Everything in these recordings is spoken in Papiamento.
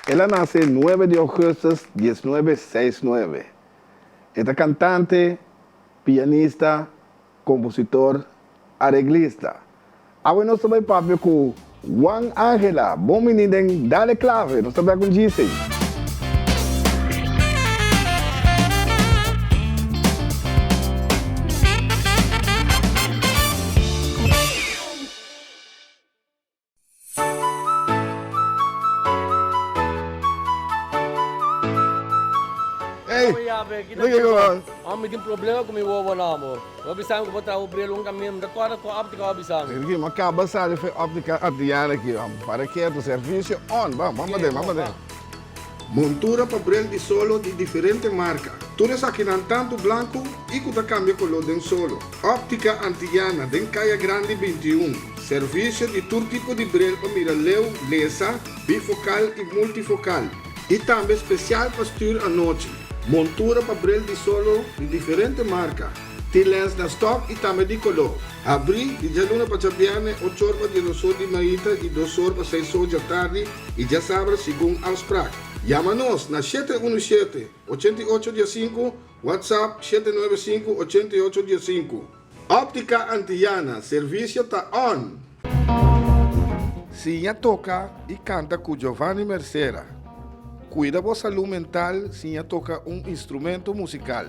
El a nase nuebe di ougùstùs diesnuebe seis nuebe. E ta kantante, pianista, kompositor, areglista. Awe nos ta bai papia ku Juan Angela. Bon bini den Dale Clave. Nos ta bek un djisei. Hey, Mi tin problema ku mi wowo na amor. Bo bisa mi ku bo traha bo bril un kaminda, mi ta kòrda kua óptika bo a bisa mi. Ricky, mi a kaba sali for e óptika Adriana aki. Para ketu, servisio on. Ban, ban paden, ban paden. Montura pa bril di solo di diferente marka. Tur esakinan tantu blanku i ku ta kambia koló den solo. Óptika Antillana den Kaya Grandi 21. Servisio di tur tipo di bril pa mira leu, lesa, bifokal i multifokal. I tambe spesial pa stür anochi. Montura pa bril di solo di diferente marka. Tin lens na stòk i tambe di koló. Habrí di djaluna pa djabièrnè ochor pa diesosor di mainta i dosor pa seisor djatardi i djasabra segun afsprak. Yama nos na shete unu shete, ochenta i ocho diesinku, WhatsApp shete nuebe sinku, ochenta i ocho diesinku. Óptica Antillana, servisio ta on! Siña toka i kanta ku Giovanni Mercera. Kuida bo salú mental siña toka un instrumento musikal.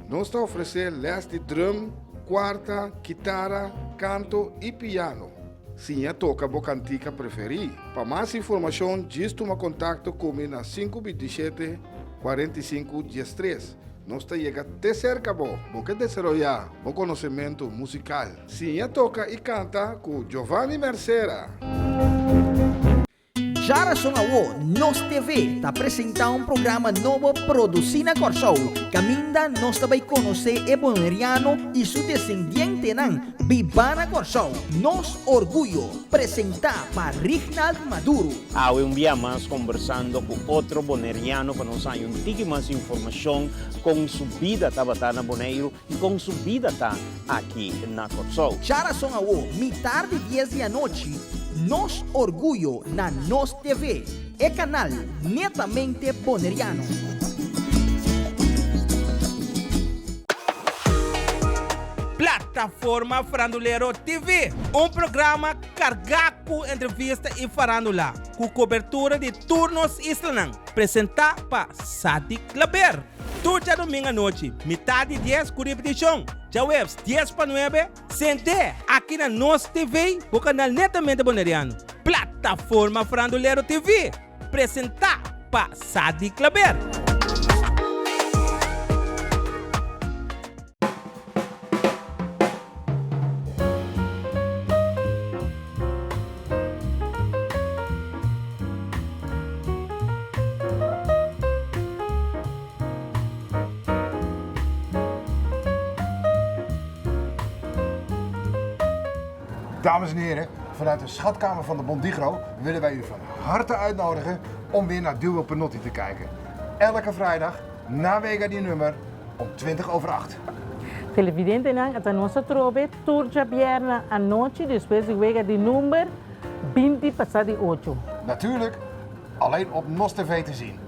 Nos ta ofresé lès di drum, kuarta, kitara, kanto i piano. Siña toka bo kantika preferí. Pa mas informashon djis tuma kontakto ku mi na sinku binti shete, kuarenta i sinku, diestres. Nos ta yega te serka bo. Bo ke desaroyá bo konosementu musikal? Siña toka i kanta ku Giovanni Mercera. Djarason awo Nos TV ta presentá un programa nobo produsí na Kòrsou, kaminda nos ta bai konosé e boneriano i su desendientenan bibá na Kòrsou. Nos Orguyo, presentá pa Rignald Maduro. Awe un bia mas kombersando ku otro boneriano pa nos haña un tiki mas informashon kon su bida tabata na Boneiru i kon su bida ta aki na Kòrsou. Djarason awo, mitar di dies di anochi, Nos Orguyo na Nos TV, e kanal netamente boneriano. Plataforma Farandulero TV, un programa kargá ku entrevista i farándula, ku kobertura di tur nos islanan, presentá pa Sadik Klaber. Tur djadumingu anochi, mitar di dies ku ripetishon, djaweps dies pa nuebe, sent'é aki na Nos TV, bo kanal netamente boneriano. Plataforma Farandulero TV, presentá pa Sadi Klaber. Dames en heren, vanuit de schatkamer van de Bondigro willen wij u van harte uitnodigen om weer naar Duo Penotti te kijken. Elke vrijdag na Wega di Nummer om 20 over 8. Televidentenan ata nos atrobe tur djabièrnè anochi despues di wega di number binti pasá di ocho. Natuurlijk alleen op Nos TV te zien.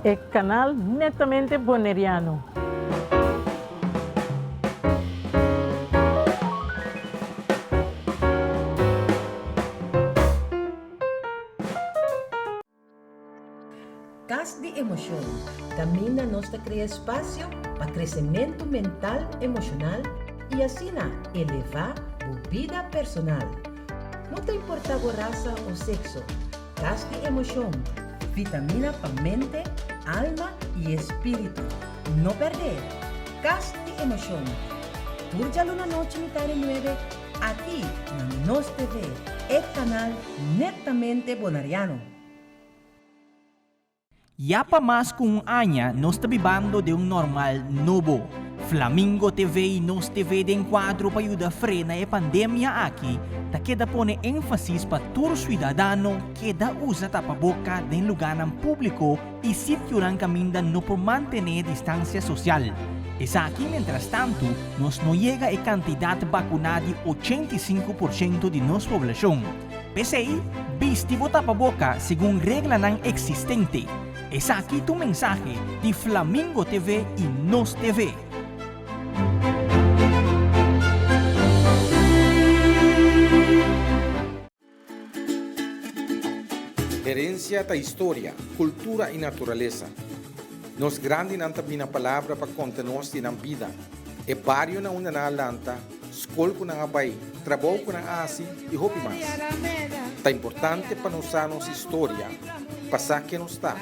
E kanal netamente boneriano. Kas di Emoshon, kaminda nos ta krea espasio pa kresementu mental emoshonal i asina elevá bo bida personal. No ta importá bo rasa o sekso, Kas di Emoshon, vitamina pa mente, alma i espíritu. No pèrdè! Kas di Emoshon, tur djaluna nochi mitar di nuebe aki na Nos TV, e kanal netamente bonariano. Ya pa mas ku un aña nos ta bibando den un normal nobo. Flamingo TV i Nos TV den kuadro pa yuda frena e pandemia aki ta keda pone énfasis pa tur suidadano keda usa tapaboka den lugánan públiko i sitionan kaminda no por mantené distansia sosial. Esaki mientrastantu nos no yega e kantidat bakuná di 85 por shento di nos poblashon. P'esei, bisti bo tapaboka segun reglanan eksistente. Esaki ta un mensahe di Flamingo TV i Nos TV. Herencia ta historia, cultura y naturalesa. Nos grandinan ta bina palabra pa conta nos di nan bida, e bario na unda nan a lanta, skol ku nan a bai, trabou ku nan a hasi i hopi mas. Ta importante pa nos sa nos historia pa sa ken nos ta,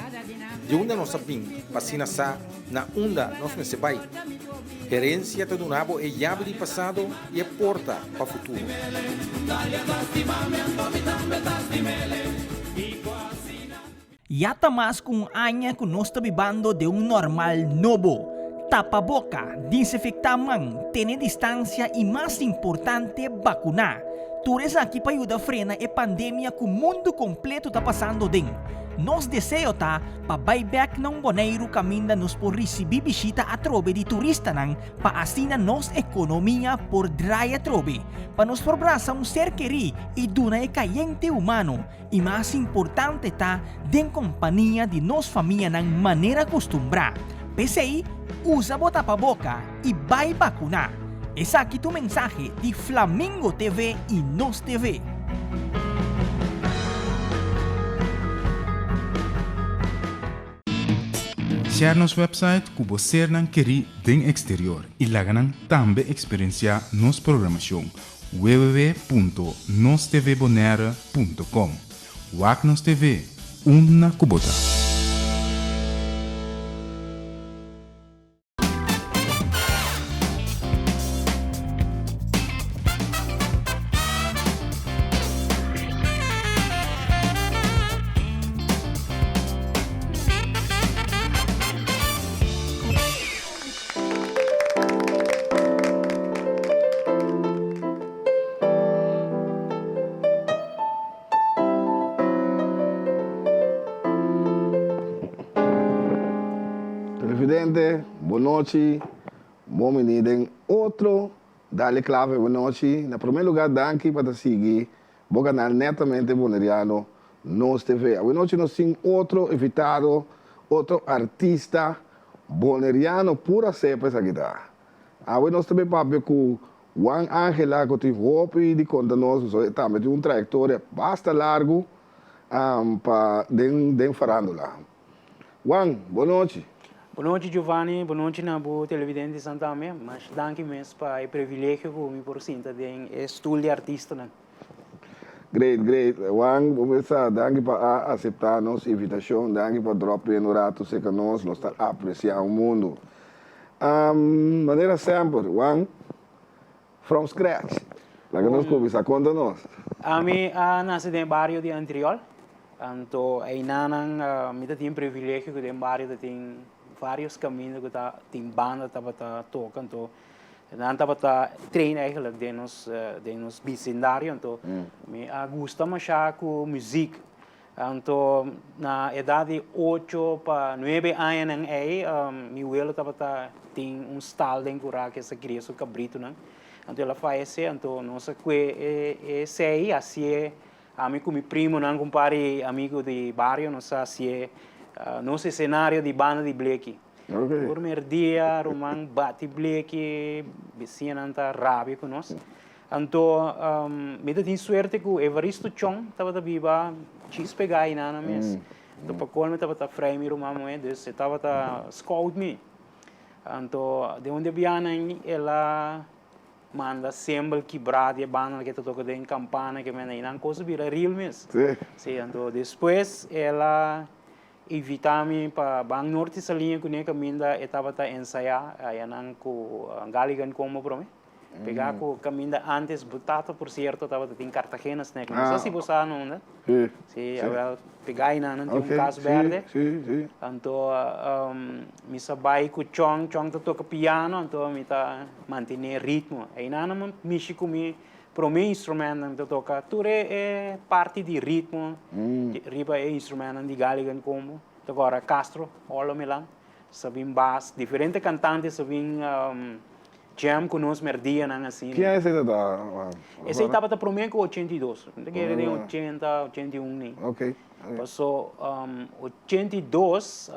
di unda nos a bin pa asina sa na unda nos mester bai. Herensia ta duna bo e yabi di pasado i e porta pa futuro. Ya ta mas ku un aña ku nos ta bibando den un normal nobo. Tapa boka, disinfektá man, tene distansia i mas importante bakuná. Tur esaki pa yuda frena e pandemia ku mundu kompleto ta pasando den. Nos deseo ta pa bai bèk na un Boneiru kaminda nos por risibí bishita atrobe di turistanan pa asina nos ekonomia por drai atrobe, pa nos por brasa un ser kerí i duna e kayente humano. I mas importante ta den kompania di nos famianan manera kustumbrá. P'esei, usa bo tapaboka i bai bakuná. Esaki ta un mensahe di Flamingo TV i Nos TV. Share nos website ku bo sernan kerí den eksterior i laga nan tambe eksperensiá nos programashon. www.nostvbonaire.com Wak nos TV, unda ku bo ta. Televidente, bon nochi. Bon bini den otro Dale Clave Bon Nochi. Na prome lugar danki pa ta sigui bo canal Netamente Boneriano Nos TV. Awe nochi nos tin otro invitado, otro artista Boneriano pura cepa esaki ta. Awe nos ta bay papia cu Juan Angela cu tin hopi di conta nos pasobra e tambe tin un trayectoria basta largo pa den den farandula. Juan, bon nochi. Bon nochi Giovanni, bon nochi na bo televidente tambe. Masha danki mes pa e privilegio cu mi por sinta den e stoel di artistanan. Great, great. Juan, bo mester sa, danki pa a acepta nos invitacion, danki pa drop in un rato cerca nos, nos ta aprecia un mundo. Manera semper, Juan, from scratch, laga nos cuminsa, conta nos. Ami a nace den e bario di Antriol, anto einanan mi ta tin privilegio cu den bario ta tin varios caminda cu ta tin banda tabata toca, anto Nan tabata train eigenlijk den nos den nos bisindario anto mi a gusta masha ku muziek. Anto na edat di ocho pa nuebe añanan ei mi welo tabata tin un stal den kura ke sa kria su kabritunan. Anto el a fayesé anto nos a kue e esei hasié ami ku mi primonan ku un par di amigo di bario nos a hasié nos esenario di banda di bleki. Tur merdia ruman bati bleki, bisiñanan ta rabia ku nos. Anto mi ta tin suerte ku Evaristo Chong tabata biba djis pegá einan mes. Anto pa kol mi tabata frei mi ruman muhé, dus e tabata scout mi. Anto den un di e bianan el a manda sembel kibrá di e banda ke ta toka den kampana ke menda einan kos a bira real mes. Sí, anto despues el a Invitá mi pa ban Norte Saliña kuné kaminda e tabata ensayá ayanan ku Galligan Combo promé. Pegá ku kaminda antes bo tata por sierto tabata tin Cartagena Snack. No sa si bo sa na unda. Sí, awel pegá einan nan tin un kas bèrdè. Anto mi sa bai ku Chong, Chong ta toka piano anto mi ta mantené ritmo. Einan nan mishi ku mi Prome instrumentnan ta toka tur e parti di ritmo riba e instrumentnan di Galligan Combo. Ta kora Castro, Orlo Milan, Sabin Bass, diferente kantante sa bin Jam ku nos merdianan asina. Ki aña esei ta ta? Esei tabata promé ku 82. Mi ta kere den 80, 81 ni. Ok. Paso 82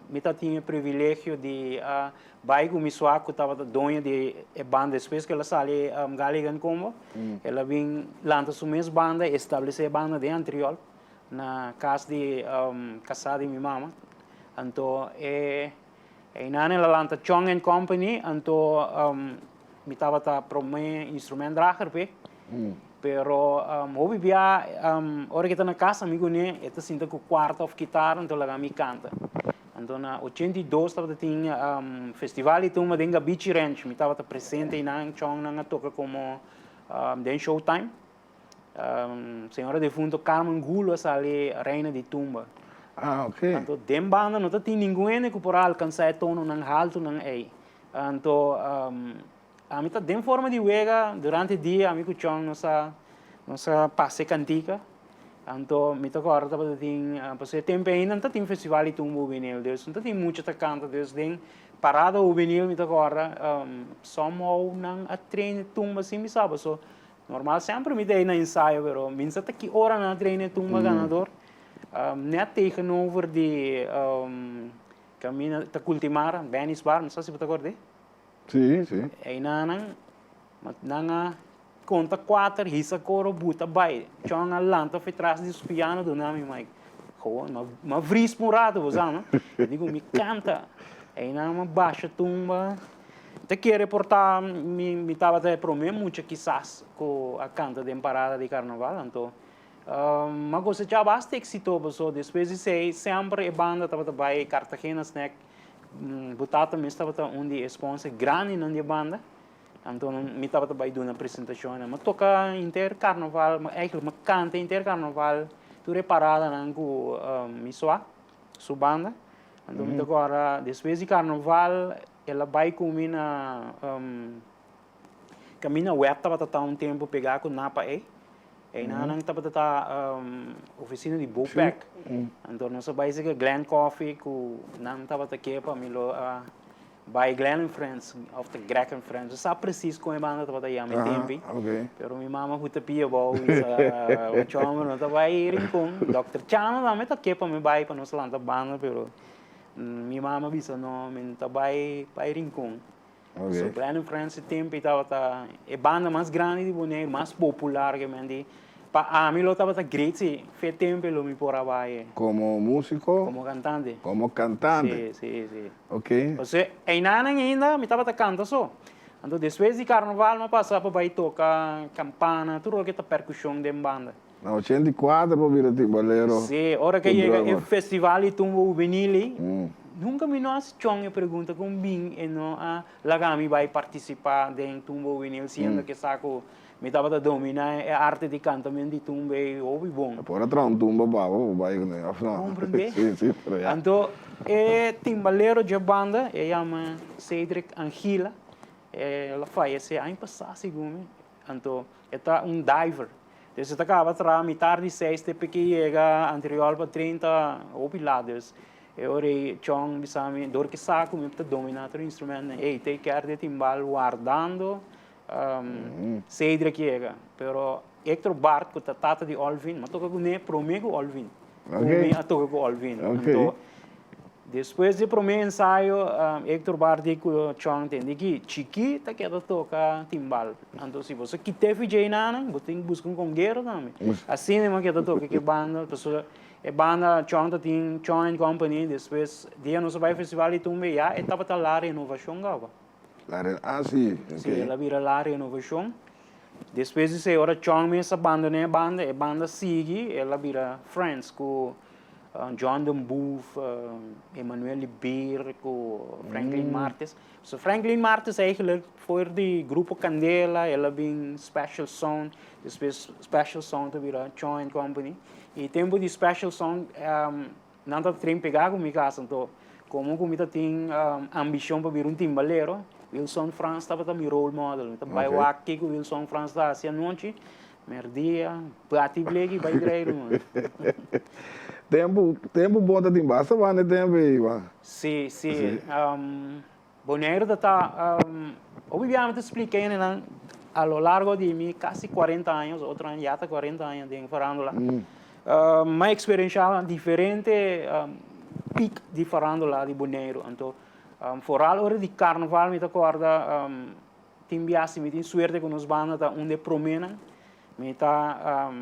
mi ta tin e privilegio di a bai ku mi sua ku tabata doño di e banda despues ku el a sali Galligan Combo. El a bin lanta su mes banda, establesé e banda den Antriol na kas di kasá di mi mama. Anto e Einan el a lanta Chong and Company, anto mi tabata prome instrumentdrager p'e. Pero hopi bia ora ke ta na kas ami kuné e ta sinta ku kuarta òf kitara anto laga mi kanta. Anto na 82 tabata tin festival di tumba den Gabichi Ranch, mi tabata presente einan, Chong nan a toka komo den Showtime. Señora defunto Carmen Gulo a sali reina di tumba. Ah, ok. Anto den banda no ta tin ningun hende ku por a alkansá e tononan haltunan ei. Anto ami ta den forma di wega durante dia ami ku Chon nos a nos a pasa e kantika. Anto mi ta kòrda tabata tin pasobra e tempu ainda no ta tin festival di tumba hubenil dus no ta tin mucha ta kanta dus den parada hubenil mi ta kòrda somehow nan a train e tumba sin mi sa pasobra Normal semper mi ta ei na ensayo pero mi no sa ta ki ora nan a train e tumba ganador. Net tegenover di caminda ta Cultimara, Benny's Bar, no sa si bo ta acorda ei. Si, si. Einan nan, nan a conta cuater, hisa coro, buta bai. Chon a lanta for tras di su piano duna mi mic. Gewoon, m'a vries pa un rato, bo sa no. Mi dico mi canta. Einan m'a basha tumba. Ta kere por ta mi mi tabata e prome mucha kisas ku a kanta den parada di karnaval anto m'a kosechá basta éksito paso despues di esei semper e banda tabata bai Cartagena Snack bo tata mes tabata un di e sponsor grandinan di e banda anto mi tabata bai duna presentashonnan m'a toka henter karnaval eigenlijk m'a kanta henter karnaval tur e paradanan ku mi sua su banda anto mi ta kòrda despues di karnaval El a bai ku mi na kaminda web tabata ta un tempu pegá ku Napa ei. Einan nan tabata ta ofisina di Bopec. Anto nos a bai seka Glen Coffee ku nan tabata ke pa mi lo a bai Glen and Friends òf ta Greg and Friends. No sa presis kon e banda tabata yama e tempu ei. Pero mi mama ku ta pia abou bisa ocho homber no ta bai Rincon. Dòkter Chano tambe ta ke pa mi bai pa nos lanta banda pero Mi mama bisa no, mi no ta bai bai Rincon. Okay. So Glenn and Friends e tempo ei tabata e banda mas grandi di Boneiru, mas popular ke men di. Pa ami lo tabata great si fe tempo ei lo mi por a bai. Komo músiko? Komo kantante. Komo kantante? Si, si, si. Ok. Pasobra einanan ainda mi tabata kanta so. Anto despues di karnaval mi a pasa pa bai toka kampana, tur loke ta perkushon den banda. Na 84 bo bira timbalero. Sí, ora ke yega e festival di tumba hubenil ei, nunka mi no hasi chon e pregunta kon bin e no a laga mi bai partisipá den tumba hubenil siendo ke sa ku mi tabata dominá e arte di kantamentu di tumba ei hopi bon. Por a traha un tumba pa bo, bo bai kuné òf no? Komprendé? Sí, sí, pero ya. Anto e timbalero dje banda, e yama Cedric Angila, el a fayesé aña pasá segun mi, Anto e ta un diver. Dus e ta kaba traha mitar di seis te p'e ke yega Antriol pa 30 hopi lat. Dus e ora ei Chong bisa mi dor ke sa ku mi ta dominá tur instrumentnan. Ey, take care di e timbal wardando Cedric yega. Pero Hector Bart ku ta tata di Olvin, mi a toka kuné promé ku Olvin. Ku mi a toka ku Olvin. Anto Despues di e promé ensayo, Hector Bart di ku Chong tende ki Chiki ta keda toka timbal. Anto si boso kit'é fi djei-nanan, bo tin ku buska un kongero tambe. Asina mi a keda toka ku e banda, pasobra e banda Chong ta tin Chong and Company, despues dia nos a bai festival di tumba ya e tabata La Renovacion kaba. La Re, ah si, ok. Si, el a bira La Renovacion. Despues di esei ora Chong mes a bandoná e banda, e banda sigui, el a bira Friends ku John den Boef, Emmanuel Libeer ku Franklin Martes. So Franklin Martes eigenlijk for di Grupo Candela el a bin Special Sound, despues Special Sound a bira Chong and Company. I tempu di Special Sound nan ta train pegá ku mi kas, anto komo ku mi ta tin ambishon pa bira un timbalero, Wilson Frans tabata mi role model. Mi ta bai wak kiko Wilson Frans ta hasi anochi. Merdia, bati bleki bai dreiru man. Tempu, tempu bon ta tin basta banda e tempu ei, Juan. Si, si. Boneiru ta ta. Hopi biaha mi ta splika hendenan a lo largo di mi kasi cuarenta años, otro aña ya ta cuarenta aña den farándula, mi a experiencia diferente piek di farándula di Boneiru. Anto foral ora di carnaval mi ta corda tin biaha si mi tin suerte cu nos banda ta un di e promenan, mi ta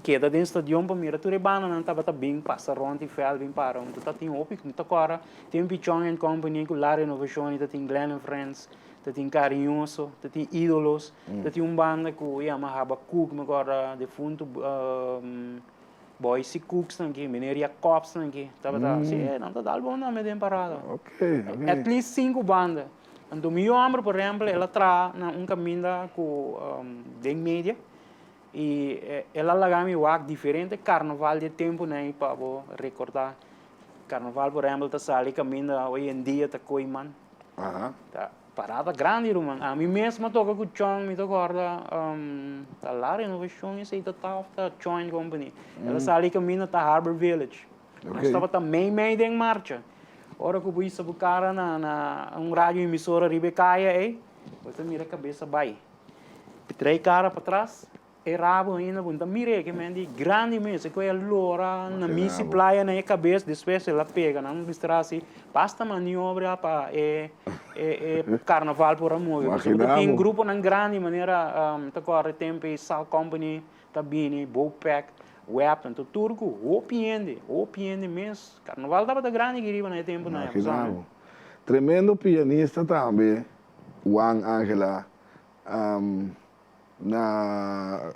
Keda den stadion pa mira tur e bandanan tabata bin pasa rond di veld bin para un ta tin hopi mi ta kora tin Pichon and Company ku La Renovacion ta tin Glenn and Friends ta tin Cariñoso ta tin Idolos ta tin un banda ku yama Habakuk mi kora defuntu Boysie Cooks nan ki Meneer Jacobs nan ki tabata si nan ta dal bon tambe den parada at least sinku banda anto mi homber por ehempel el a traha na un kaminda ku den media. I el a laga mi wak diferente karnaval di e tempunan ei pa bo rekordá. Karnaval por ehèmpel ta sali kaminda hoy en dia ta Kooiman. Ta parada grandi ruman. Ami mes a toka ku Chon, mi ta kòrda ta La Renovashon esei ta ta òf ta Chon Company. El a sali kaminda ta Harbor Village. Nos tabata mei mei den marcha. Ora ku bo hisa bo kara na un radio emisora riba e kaya ei, bo ta mira kabesa bai. Trei kara patras, e rabo ainda bo no ta mir'é, ke men di grandi mes, e koe a lora na misi playa na e kabes, despues el a pega, nan bistra asi, basta maniobra pa e e karnaval por a move. Pasobra ta tin gruponan grandi manera ta kòrda e tempu ei Sal Company ta bini, Bopec, Web, anto tur ku hopi hende, hopi hende mes. Karnaval tabata grandi aki riba na e tempunan ei, Imagina bo. Tremendo pianista tambe, Juan Angela. Na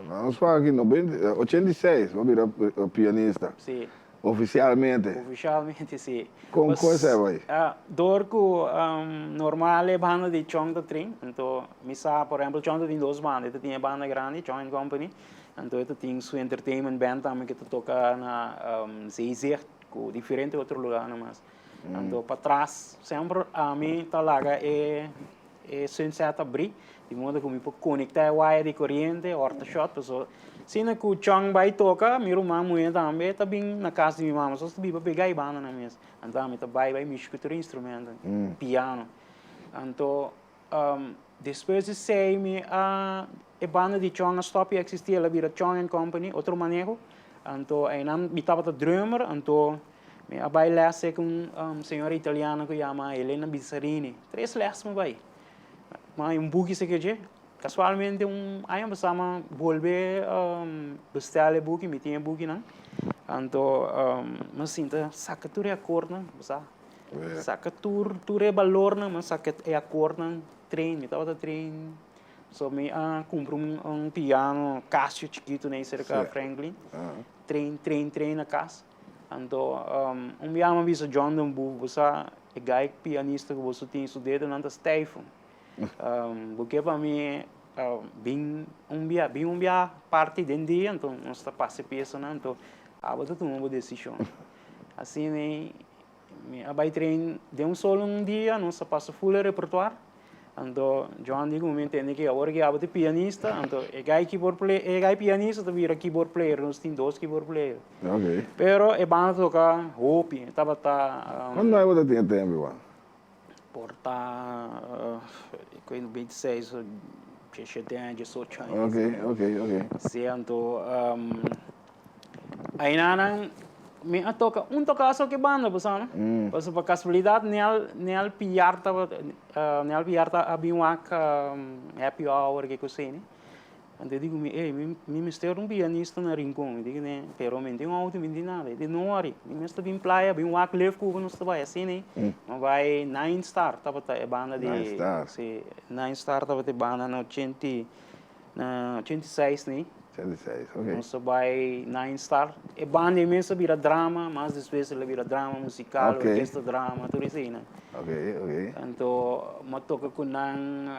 nos wak aki noventa, ochenta i seis bo a bira pianista. Si. Ofisialmente. Ofisialmente si. Kon kon esei bai? Dor ku normal e banda di Chong ta trin, anto mi sa por ehempel Chong ta tin dos banda, e ta tin e banda grandi Chong and Company, anto e ta tin su entertainment band tambe ke ta toka na Zeezicht ku diferente otro lugarnan mas. Anto patras semper ami ta laga e E sunset a bri, di modo ku mi por konektá e waya di koriente, horta shòt, pasobra asina ku Chong bai toka, mi ruman muhé tambe ta bin na kas di mi mama, sos ta biba pegá e bandanan mes. Anto ami ta bai bai mishi ku tur e instrumento, piano. Anto despues di esei mi a, e banda di Chong a stòp di eksistí, el a bira Chong and Company, otro maneho. Anto einan mi tabata drummer, anto Mi a bai les ku un señora italiano ku yama Elena Bizzarini. Tres les mi bai. Mi a un buki seke dje. Kasualmente un aña pasá mi a bolbe bestel e buki, mi tin e bukinan. Anto mi a sinta saka tur e akordnan, bo sa. Saka tur tur e balornan, mi a saka e akordnan, train, mi tabata train. So mi a kumpra un piano Casio chikitu nei serka Franklin. Train, train, train na kas. Anto un biaha mi a bisa John den boek, bo sa e guy pianista ku boso tin su dedonan ta stijf. Bo ke pa mi bin un bia, bin un bia parti den dia, anto nos ta pasa e piesanan, anto abo ta tuma bo desishon. Asina mi a bai train den un solo un dia, nos a pasa full e repertoir. Anto John di ku mi entende ki awor ki abo ta pianista, anto e guy keyboard player, e guy pianista ta bira keyboard player, nos tin dos keyboard player. Ok. Pero e banda ta toka hopi, e tabata. Cuando abo ta tin e tempo igual? Por ta ku 26 o 17 aña, 18 aña. Ok, ok, ok. Si, anto Ainanan mi a toka un toka so ki banda bo sa no. Pasobra pa kasualidat Nel Nel Piar tabata Nel Piar ta a bin wak happy hour ke kos ei. Anto e di ku mi ey mi mi mester un pianista na Rincon. Mi di kuné pero mi no tin outo mi no tin nada. E di no wori mi mes ta bin playa bin wak lef ku bo nos ta bai asina ei. No bai Nine Star tabata e banda di Nine Star. Si Nine Star tabata e banda na ochenta i Na 86 ni. 86, ok. Nos a bai Nine Star. E banda ei mes a bira drama, mas despues el a bira drama musical, Ok. orkesta drama, tur eseinan. Ok, ok. Anto mi a toka ku nan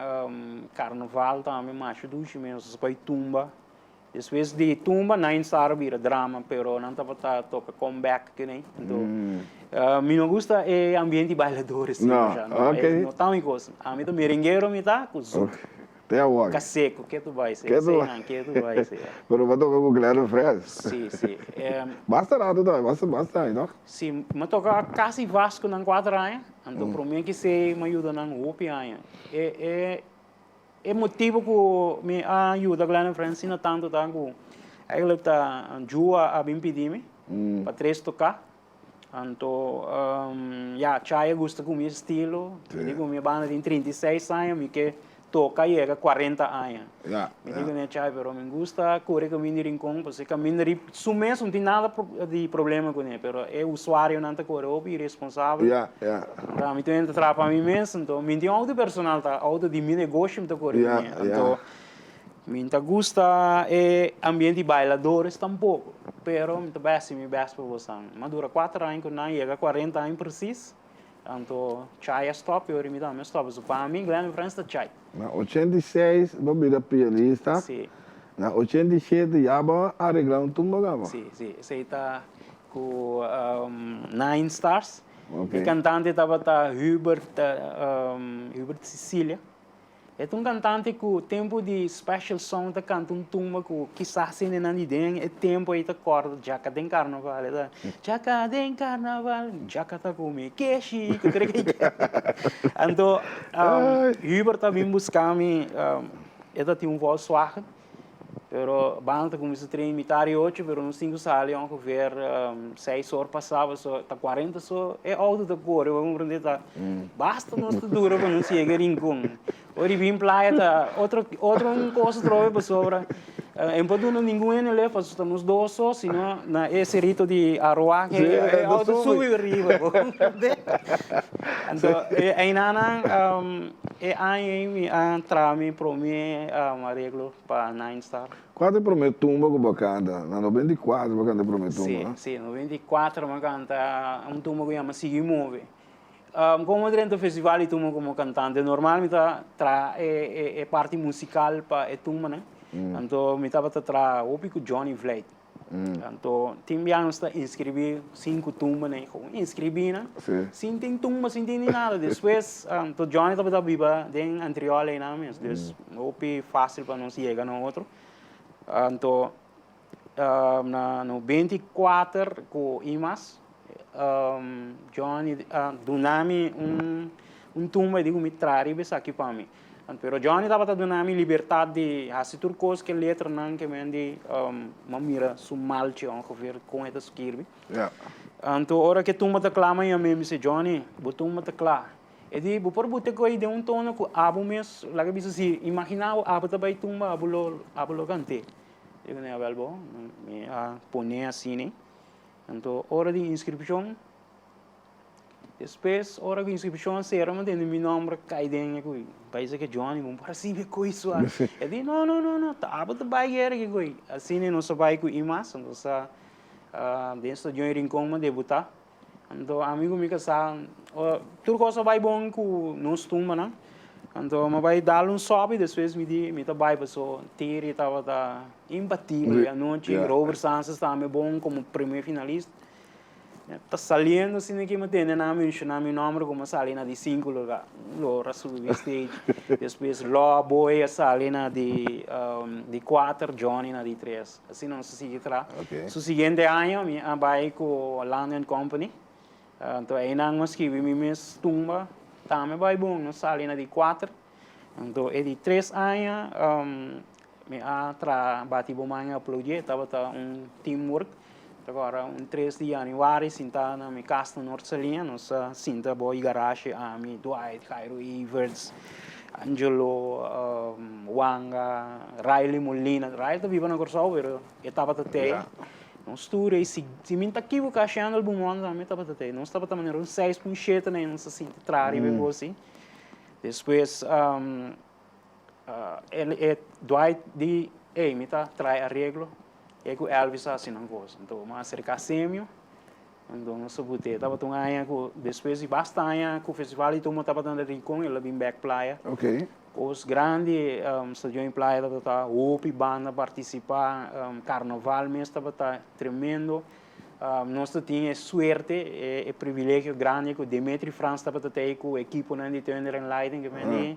karnaval tambe masha dushi mes. Nos a bai tumba. Despues di tumba Nine Star a bira drama, pero nan tabata toka comeback kuné. Anto mi no gusta e ambiente di bailadores No, asina, no, ok. no ta mi kos. Ami ta merenguero mi ta ku zouk. Te awor. Ka seco, ke tu bai se. Ke tu bai. Ke tu bai se. Pero bo a toca cu Glenn Frez. Si, si. Basta rato tambe, basta, basta aña, toch? Si, mi a toca casi Vasco nan cuater aña. Anto promé ki esei mi a yuda nan hopi aña. E e e motibu ku mi a yuda Glenn and Friends asina tantu ta ku eigenlijk ta Jua a bin pidi mi pa tres toká. Anto ya Chai a gusta ku mi estilo, mi di ku mi banda tin 36 aña mi ke toka yega 40 aña. Mi di kuné Chai pero mi gusta kore kaminda di Rincon pasobra e kaminda di su mes no tin nada di problema kuné pero e usuarionan ta kore hopi iresponsabel. Anto mi ta traha pa mi mes anto mi tin outo personal ta outo di mi negoshi mi ta kore kuné. Anto Mi ta gusta e ambiente di bailadores tampoco, pero mi ta bai haci mi best pa bosan. Mi a dura cuater aña cu nan, yega cuarenta aña precies, anto Chai a stop y ora mi tambe a stop. So pa mi Glenn Friends ta Chai. Na 86 bo bira pianista, Si. na 87 ya bo a aregla un tumba caba. Si, si, esey ta cu Nine Stars. Ok. E cantante tabata Hubert, Hubert Cecilia. E ta un kantante ku tempu di special song ta kanta un tumba ku kisas hendenan di den e tempu ei ta kòrda djaka den karnaval. E ta djaka den karnaval, djaka ta kume keshi ku tur e Anto Hubert ta bin buska mi, e ta tin un Volkswagen. Pero banda ta cuminsa train mitar y ocho, pero nos tin cu sali ongeveer seis or pasa, pasobra ta cuarenta so e auto ta core, bo comprende? Ta basta nos ta dura pa nos yega Rincon. Ora di bin playa ta otro otro un cosa atrobe pasobra e no por duna ningun hende lef pasobra ta nos dos so, sino na e cerito di Aruac e auto subi riba, bo comprende? Anto eynanan E aña ei mi a traha mi promé areglo pa Nine Star. Kua ta e promé tumba ku bo a kanta? Na 94 bo a kanta e promé tumba, no? Si, si, 94 mi a kanta un tumba ku yama Sigui Move. Komo mi drenta festival di tumba komo kantante, normal mi ta traha e parti musikal pa e tumbanan. Anto mi tabata traha hopi ku Johnny Vlijt. Anto tin bia nos ta inscribí sinku tumba na e gewoon inscribí nan sin tin tumba sin tin ni nada despues anto Johnny tabata biba den Antriol einan mes dus hopi fácil pa nos yega na otro anto na 94 ku Imas Johnny a duna mi un tumba e di ku mi traha riba esaki pa mi. Pero Johnny tabata duna mi libertad di haci tur cos ke letranan ke men di m'a mira su malchi ongeveer con e ta skirbi. Anto ora ke tumba ta cla m'a yam'é mi si Johnny bo tumba ta cla. E di bo por buta e den un tono cu abo mes laga bisa si imagina bo abo ta bay tumba abo lo abo lo cant'é. Digo ne awel bo mi a pone asina. Anto ora di inscripcion. Despues, ora ku inskripshon a sera, mi a tende mi nòmber kai den e kui. Paisa ke Johnny, bo por hasibi e koi sua. E di, no, no, no, no, ta abo ta bai guera ki koi. Asina nos a bai ku Imas, nos a den stadion e Rincon mi a debutá. Anto ami ku mi kasá, tur kos a bai bon ku nos tumbanan. Anto mi a bai dal un sòpi, despues mi di mi ta bai paso Tiri tabata imbatibel e anochi, Robert Sances tambe bon komo primer finalista. Ta saliendo asina ki mi tende nan a menciona mi nomber como a sali na di cinco lugar. Lo a subi stage. Despues Law Boy a sali na di di cuater, Johnny na di tres. Asina nos a sigui traha. Su siguiente aña mi a bay cu London Company. Anto eynan mi a scribi mi mes tumba. Tambe bay bon, nos sali na di cuater. Anto e di tres aña mi a traha Bati Bo Man Aplaudie, tabata un teamwork. Agora un tres di januari sinta na mi cas na Noord Saliña, nos a sinta bo y garage, ami, Dwight, Jairo Everts, Angelo, Wanga, Riley Molina. Riley ta biba na Corsou pero e tabata tey. Nos tur ey, si mi ta ekivoca Shendel Beaumont tambe tabata tey. Nos tabata manera un seis pun shete na ey nos a sinta traha riba e cos ey. Despues e Dwight di, ey mi ta trae areglo, e ku Elvis a hasi nan kos. Anto mi a aserká Semio, anto nos a but'é. Tabata un aña ku despues di basta aña ku festival di tumba tabata na Rincon, el a bin bèk playa. Kos grandi, Stadion di Playa tabata hopi banda partisipá, karnaval mes tabata tremendo. Nos ta tin e suerte, e privilegio grandi ku Demetri Frans tabata ta ei ku ekiponan di Thunder and Lightning ke men di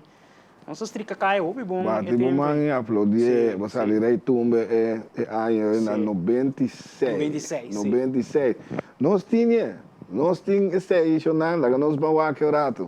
nos a strika kaya hopi bon e Bati bo tempo. man i aplaudié, bo sali rei tumbe e aña na 96. 96, si. 96. Nos tin e. Nos tin esei shonnan, laga nos ban wak e ratu.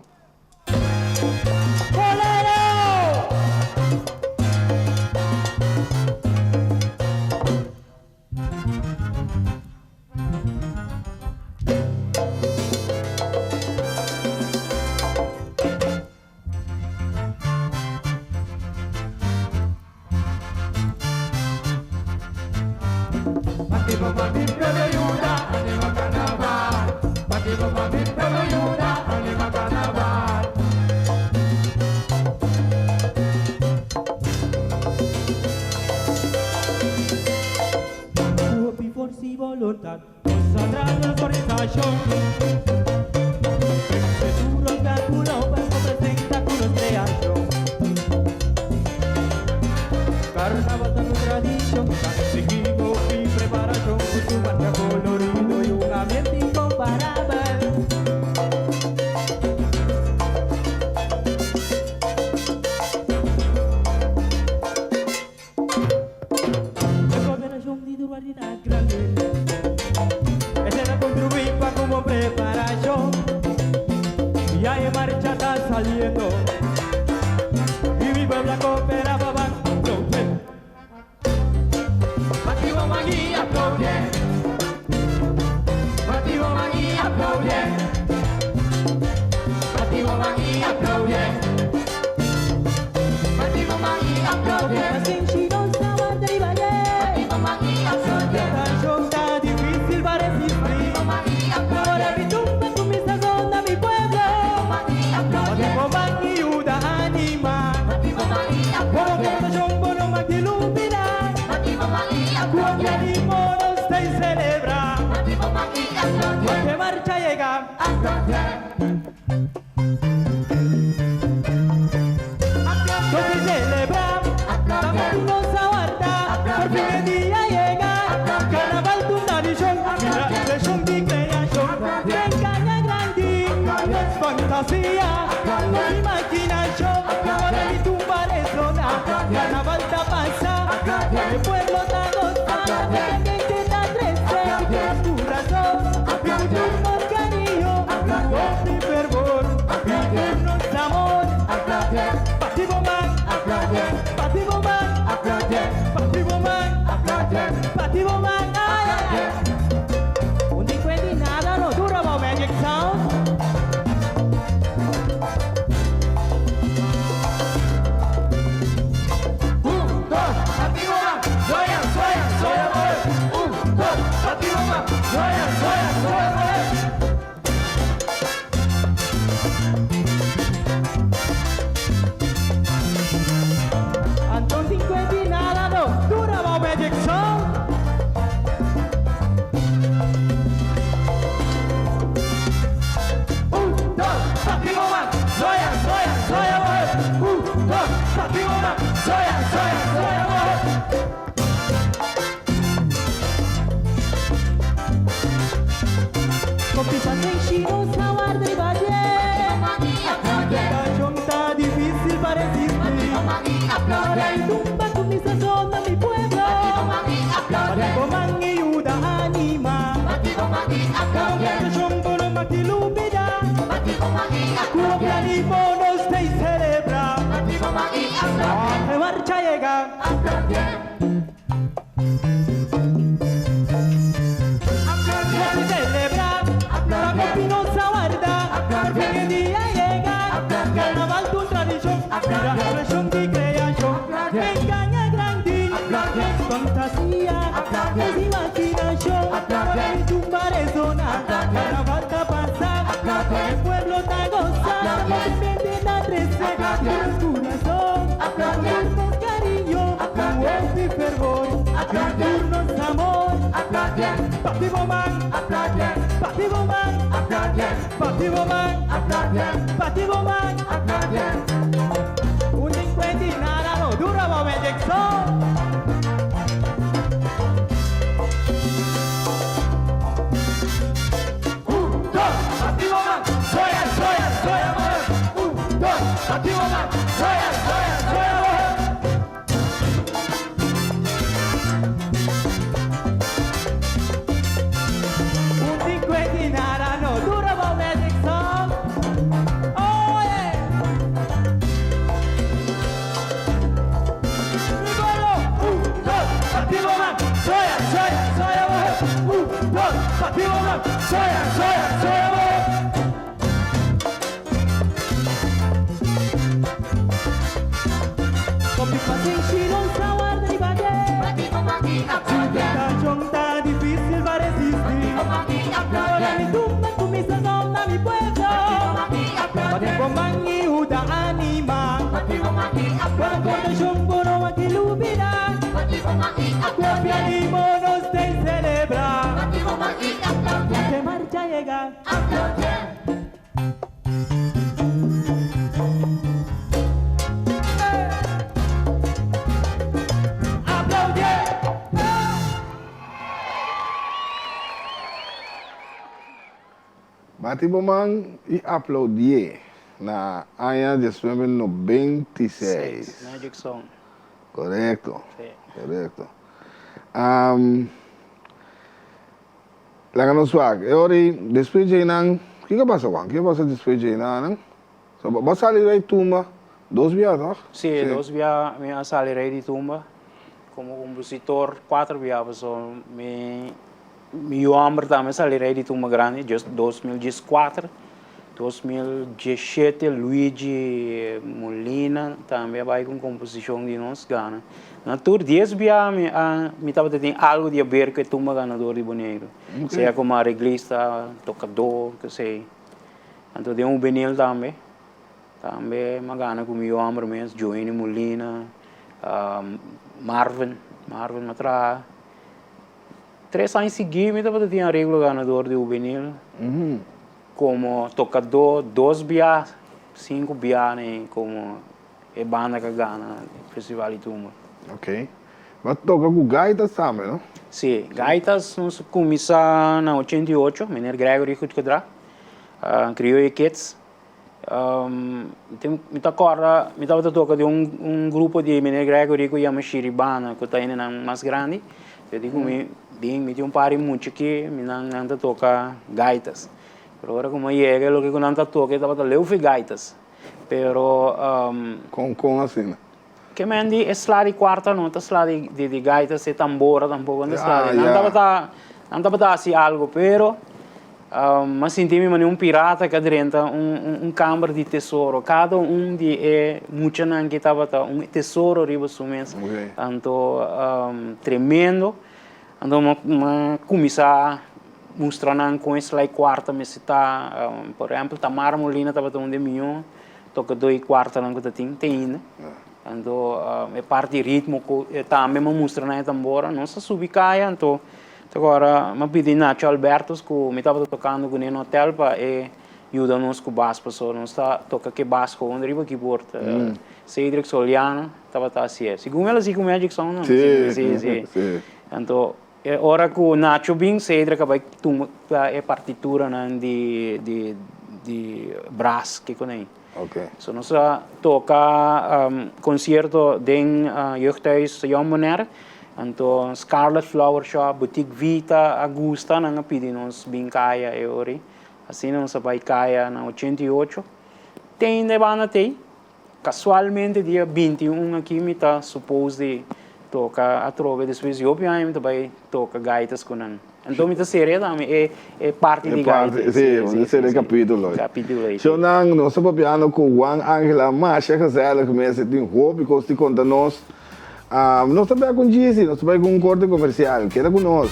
dos, bati bo man, soya, soya, soya bo. Kopi pasenshi no sa warda riba dje. Si tentashon ta difísil pa resistí. Ora mi tumba kuminsá zona mi pueblo. Bati bo man i yuda animá. Bo aportashon bo no a ki lubidá. Ku animo nos den selebrá. Te marcha yega. Bati bo man i aplaudié na aña 1996. Magic Song. Korekto, Sí. korekto. Laga nos wak, e ora ei despues djeinan, kiko a pasa Juan? Kiko a pasa despues djeinan? So, bo a sali rei tumba dos bia toch? Sí, dos bia mi a sali rei di tumba. Komo kompositor kuater bia pasobra mi Mi yu homber tambe sali rei di tumba grandi, just 2014. 2017 Luigi Molina tambe a bai ku un komposishon di nos gana. Na tur dies bia mi a mi tabata tin algu di haber ku e tumba ganador di Boneiru. Sea komo areglista, tokadó, kesei. Anto den hubenil tambe, tambe mi a gana ku mi yu homber mes, Joeny Molina, Marvin, Marvin mi a traha. Tres aña siguí mi tabata tin areglo ganador di hubenil komo tokadó dos bia, sinku bia ne komo e banda ka gana festival di tumba. Ok. Bo a toka ku gaitas tambe, no? Si, gaitas nos a kuminsá na 88, meneer Gregory Goedgedrag, Krioyo Kids. Mi ta kòrda mi tabata toka den un grupo di meneer Gregory ku yama Shiribana ku ta hendenan mas grandi. Yo di ku mi bin mi tin un par di mucha aki mi nan nan ta toka gaitas. Pero ora ku mi a yega loke ku nan ta toka e tabata leu fi gaitas. Pero. Kon kon asina? Ke men di e sla di kuarta no ta sla di di gaitas e tambora tampoco no ta sla di nan tabata nan tabata hasi algo pero m'a sinti mi manera un pirata ke a drenta un un kamber di tesoro kada un di e muchanan ke tabata un tesoro riba su mes anto tremendo anto m'a kuminsá mustra nan kon e sla di kuarta mester ta por ehempel Tamara Molina tabata un di e mihó. Toca doi cuartonan cu ta tin te ainda. Anto e parti ritmo cu tambe mi a mustra na e tambora. Nos a subi caya anto te ora mi a pidi Nacho Albertus cu mi tabata tocando cune na hotel pa e yuda nos cu bas pasobra nos ta toca cu e bas gewoon riba keyboard. Cedric Soliano tabata hacié. Segun el a haci cu Magic Song no? Si, si. Anto e ora cu Nacho bin Cedric a bay tuma e partituranan di di di brass kiko nei. So nos a toca concierto den Jeugdhuis Jong Bonaire, anto Scarlet Flower Shop, Boutique Vita a gusta nan a pidi nos bin caya e ora ei. Asina nos a bay caya na 88. Te ainda e banda t'ei. Casualmente dia 21 aki mi ta suppose di toca atrobe despues di hopi aña mi ta bay toca gaitas cu nan. Anto mi ta seria tambe e e parti di gaita. Si, bo ta seria e capitulo ey. Capitulo ey. Shownan, nos ta papiando cu Juan Angel a masha gezellig mes, e tin hopi cos di conta nos. Nos ta bay cu un djisi, nos ta bay cu un corte comercial. Keda cu nos.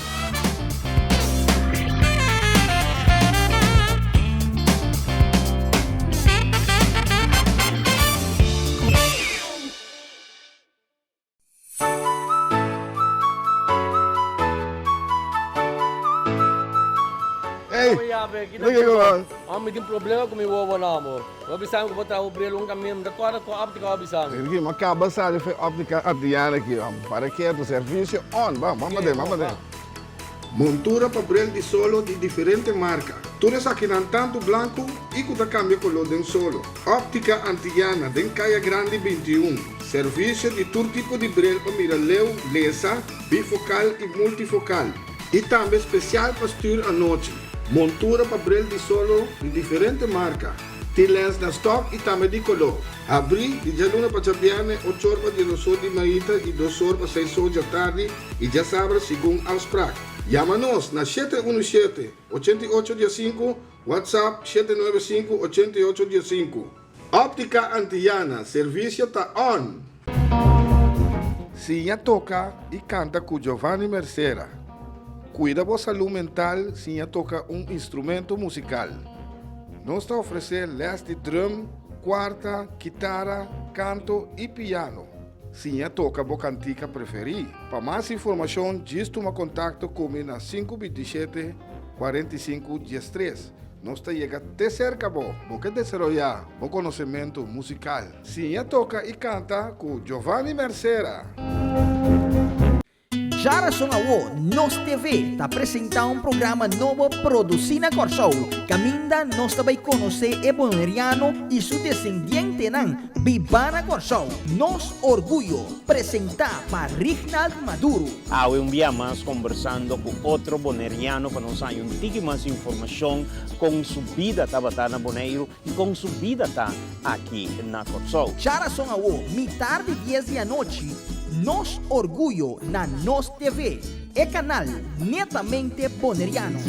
Ey, Loke ku Mi tin problema ku mi wowonan amor. Bo bisa mi ku bo traha bo bril un kaminda, mi ta kòrda ku òptika bo bisa mi. Ricky, mi a kaba sali for e òptika Adriana aki. Para ketu, servisio on. Ban, ban paden, ban paden. Montura pa bril di solo di diferente marka. Tur esakinan tantu blanku i ku ta kambia koló den solo. Òptika Antillana den Kaya Grandi 21. Servisio di tur tipo di bril pa mira leu, lesa, bifokal i multifokal. I tambe spesial pa stür anochi. Montura pa bril di solo di diferente marka. Tin lens na stòk i tambe di koló. Habrí di djaluna pa djabièrnè ochor pa diesdosor di mainta i dosor pa seisor djatardi i djasabra segun afsprak. Yama nos na 717 8815, WhatsApp 795 8815. Optica Antillana, servisio ta on! Siña toka i kanta ku Giovanni Mercera. Kuida bo salú mental siña toka un instrumento musikal. Nos ta ofresé lès di drum, kuarta, kitara, kanto i piano. Siña toka bo kantika preferí. Pa mas informashon djis tuma kontakto ku mi na 527 45 13. Nos ta yega te serka bo. Bo ke desaroyá bo konosementu musikal? Siña toka i kanta ku Giovanni Mercera! Djarason awo Nos TV ta presentá un programa nobo produsí na Kòrsou, kaminda nos ta bai konosé e boneriano i su desendientenan bibá na Kòrsou. Nos Orguyo, presentá pa Rignald Maduro. Awe un bia mas kombersando ku otro boneriano pa nos haña un tiki mas informashon kon su bida tabata na Boneiru i kon su bida ta aki na Kòrsou. Djarason awo, mitar di dies di anochi, Nos Orguyo na Nos TV, e kanal netamente boneriano.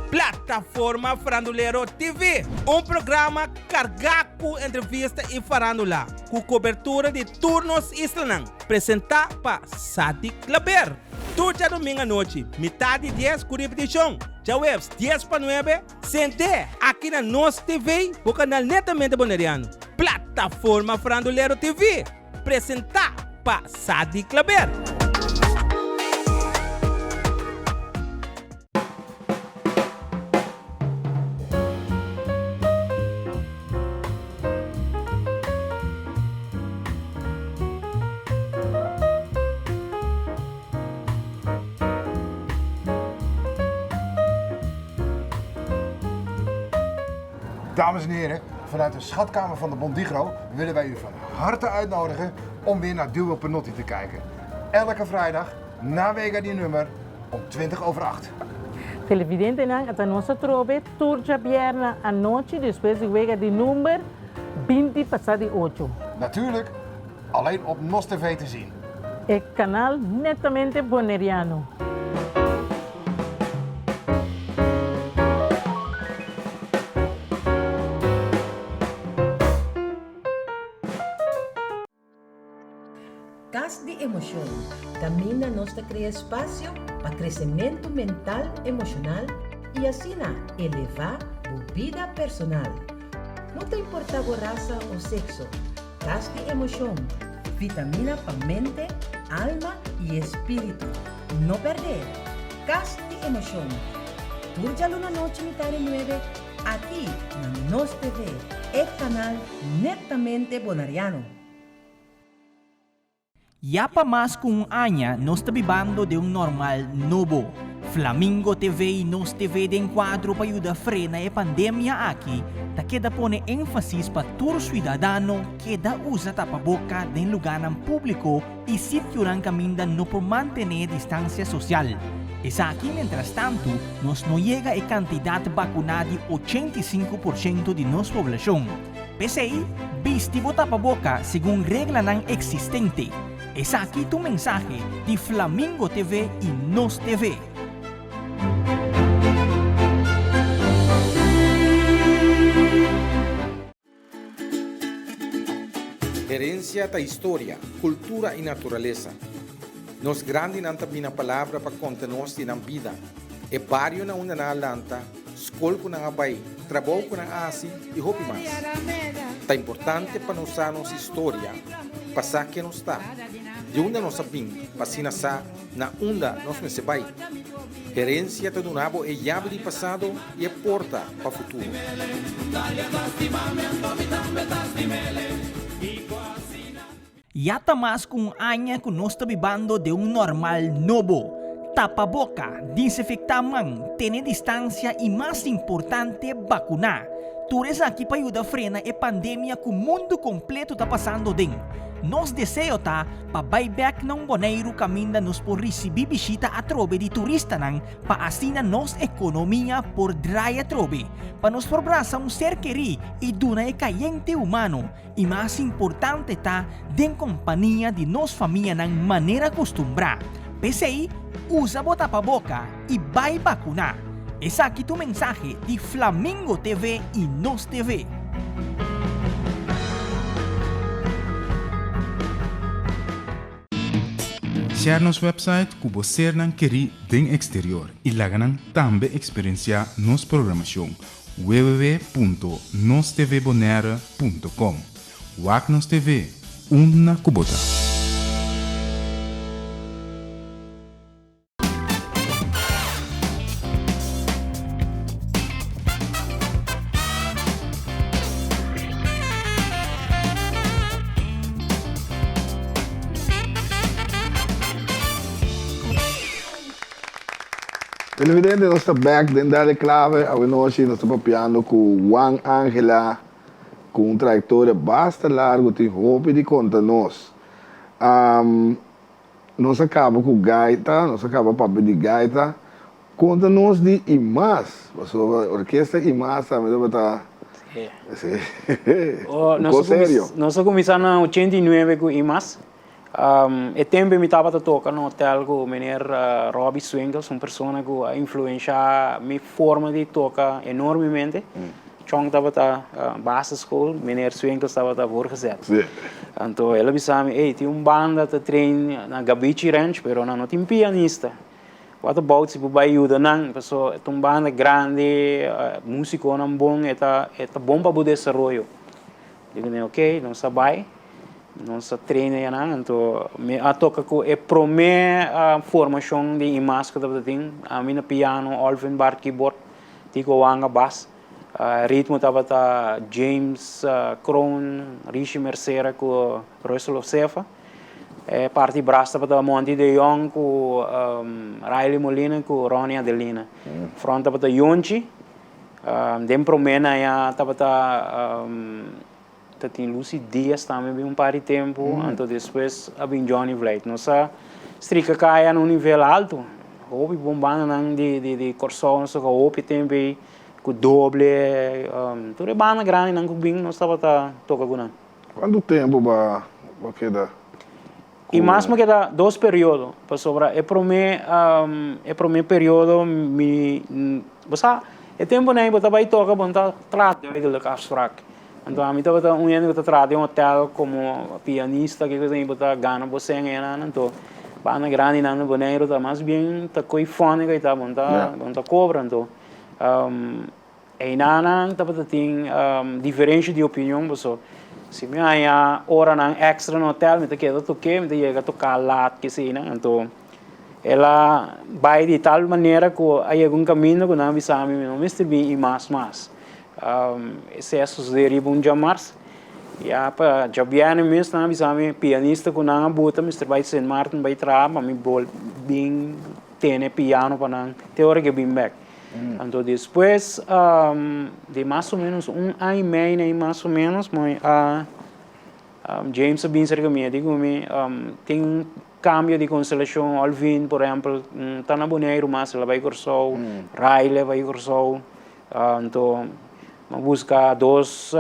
Plataforma Farandulero TV, un programa kargá ku entrevista i farándula, ku kobertura di tur nos islanan, presentá pa Sadik Klaber. Tur djadumingu anochi, mitar di dies ku ripitishon, djaweps dies pa nuebe, sent'é aki na Nos TV, bo kanal netamente boneriano. Plataforma Farandulero TV, presentá pa Sadi Klaber. Dames en heren, vanuit de schatkamer van de Bondigro willen wij u van harte uitnodigen om weer naar Duo Penotti te kijken. Elke vrijdag na Wega die nummer om 20 over 8. Televidentenan a ta nos atrobe tur djabièrnè anochi despues di wega di number 20 pasá di ocho. Natuurlijk alleen op Nos TV te zien. E kanal netamente Boneriano. Kas di Emoshon, kaminda nos ta krea espasio pa kresementu mental, emoshonal i asina elevá bo bida personal. No ta importá bo rasa o sekso, Kas di Emoshon, vitamina pa mente, alma i espíritu. No pèrdè! Kas di Emoshon, tur djaluna nochi mitar di nuebe aki na Nos TV, e kanal netamente bonariano. Ya pa mas ku un aña nos ta bibando den un normal nobo. Flamingo TV i Nos TV den kuadro pa yuda frena e pandemia aki ta keda pone énfasis pa tur suidadano keda usa tapaboka den lugánan públiko i sitionan kaminda no por mantené distansia sosial. Esaki mientrastantu nos no yega e kantidat bakuná di 85% di nos poblashon. P'esei, bisti bo tapaboka segun reglanan eksistente. Esaki ta un mensahe di Flamingo TV i Nos TV. Herensia ta historia, kultura i naturalesa. Nos grandinan ta bina palabra pa konta nos di nan bida, e bario na unda nan a lanta, skol ku nan a bai, trabou ku nan a hasi i hopi mas. Ta importante pa nos sa nos historia, pa sa ken nos ta, di unda nos a bin pa asina sa na unda nos mester bai. Herensia ta duna bo e yabi di pasado i e porta pa futuro. Ya ta mas ku un aña ku nos ta bibando den un normal nobo. Tapa boka, disinfektá man, tene distansia i mas importante bakuná. Tur esaki pa yuda frena e pandemia ku mundu kompleto ta pasando den. Nos deseo ta pa bai bèk na un Boneiru kaminda nos por risibí bishita atrobe di turistanan pa asina nos ekonomia por drai atrobe, pa nos por brasa un ser kerí i duna e kayente humano i mas importante ta den kompania di nos famianan manera kustumbrá. P'esei, usa bo tapaboka i bai bakuná. Esaki ta un mensahe di Flamingo TV i Nos TV. Share nos website ku bo sernan kerí den eksterior i laga nan tambe eksperensiá nos programashon www.nostvbonaire.com Wak nos TV, unda ku bo ta. Televidente nos ta bek den Dale Clave awe nochi nos ta papiando cu Juan Angela cu un trayectoria basta largo tin hopi di conta nos. Nos a kaba ku gaita, nos a kaba papia di gaita. Konta nos di Imas, pasobra orkesta Imas tambe tabata un kos serio. Nos a kuminsá na ochenta i nuebe ku Imas. E tempu mi tabata toka na hotel ku meneer Robbie Swinkels, un persona ku a influenshá mi forma di toka enormemente. Chong tabata basisschool, meneer Swinkels tabata voorgezet. Anto el a bisa mi, ey, tin un banda ta train na Gabichi Ranch, pero nan no tin pianista. What about si bo bai yuda nan? Paso e ta un banda grandi, musiconan bon, e ta e ta bon pa bo desaroyo. Digo mi, ok, nos a bai, nos a train eyanan, anto mi a toca cu e prome formacion di Imas cu tabata tin, ami na piano, Olvin Bart keyboard, Tico Wanga bas. Ritmo tabata James Kroon, Rishi Mercera ku Russell Osefa. E parti bras tabata Monty de Jong ku Riley Molina ku Ronnie Adelina. Front tabata Yonchi. Den promé nan ya tabata ta tin Lucy Diaz tambe bin un par di tempu, anto despues a bin Johnny Vlijt. Nos a strika kaya na un nivel altu. Hopi bon bandanan di Kòrsou nos toka hopi tempu ei ku doble, tur e banda grandinan ku bin nos tabata toka ku nan. Kuantu tempu bo a keda ku. I mas mi keda dos periodo, pasobra e promé e promé periodo mi bo sa e tempunan ei bo ta bai toka bo no ta traha duidelijk afspraak. Anto ami tabata un hende ku ta traha den hotel komo pianista ke kos ei bo ta gana bo sèn einan anto banda grandinan na Boneiru ta mas bien ta koe fòni ku ei ta bo no ta bo no ta kobra anto Einanan tabata tin diferensha di opinion paso si mi haña oranan extra na hotel mi ta keda toke mi ta yega toka lat keseinan anto el a bai di tal manera ku a yega un kaminda ku nan a bisa mi mi no mester bin i mas mas esei a sosode riba un djamars ya pa djabièrnè mes nan a bisa mi pianista ku nan a buta mester bai Sint Maarten bai traha pa mi bol bin tene piano pa nan te ora ke bin bek. Anto despues di mas o menos un aña y mei na mas o menos mi a James a bin cerca mi a di cu mi tin un cambio di constelacion Olvin por ehempel ta na Boneiru mas el a bay Corsou Riley a bay Corsou anto mi a busca dos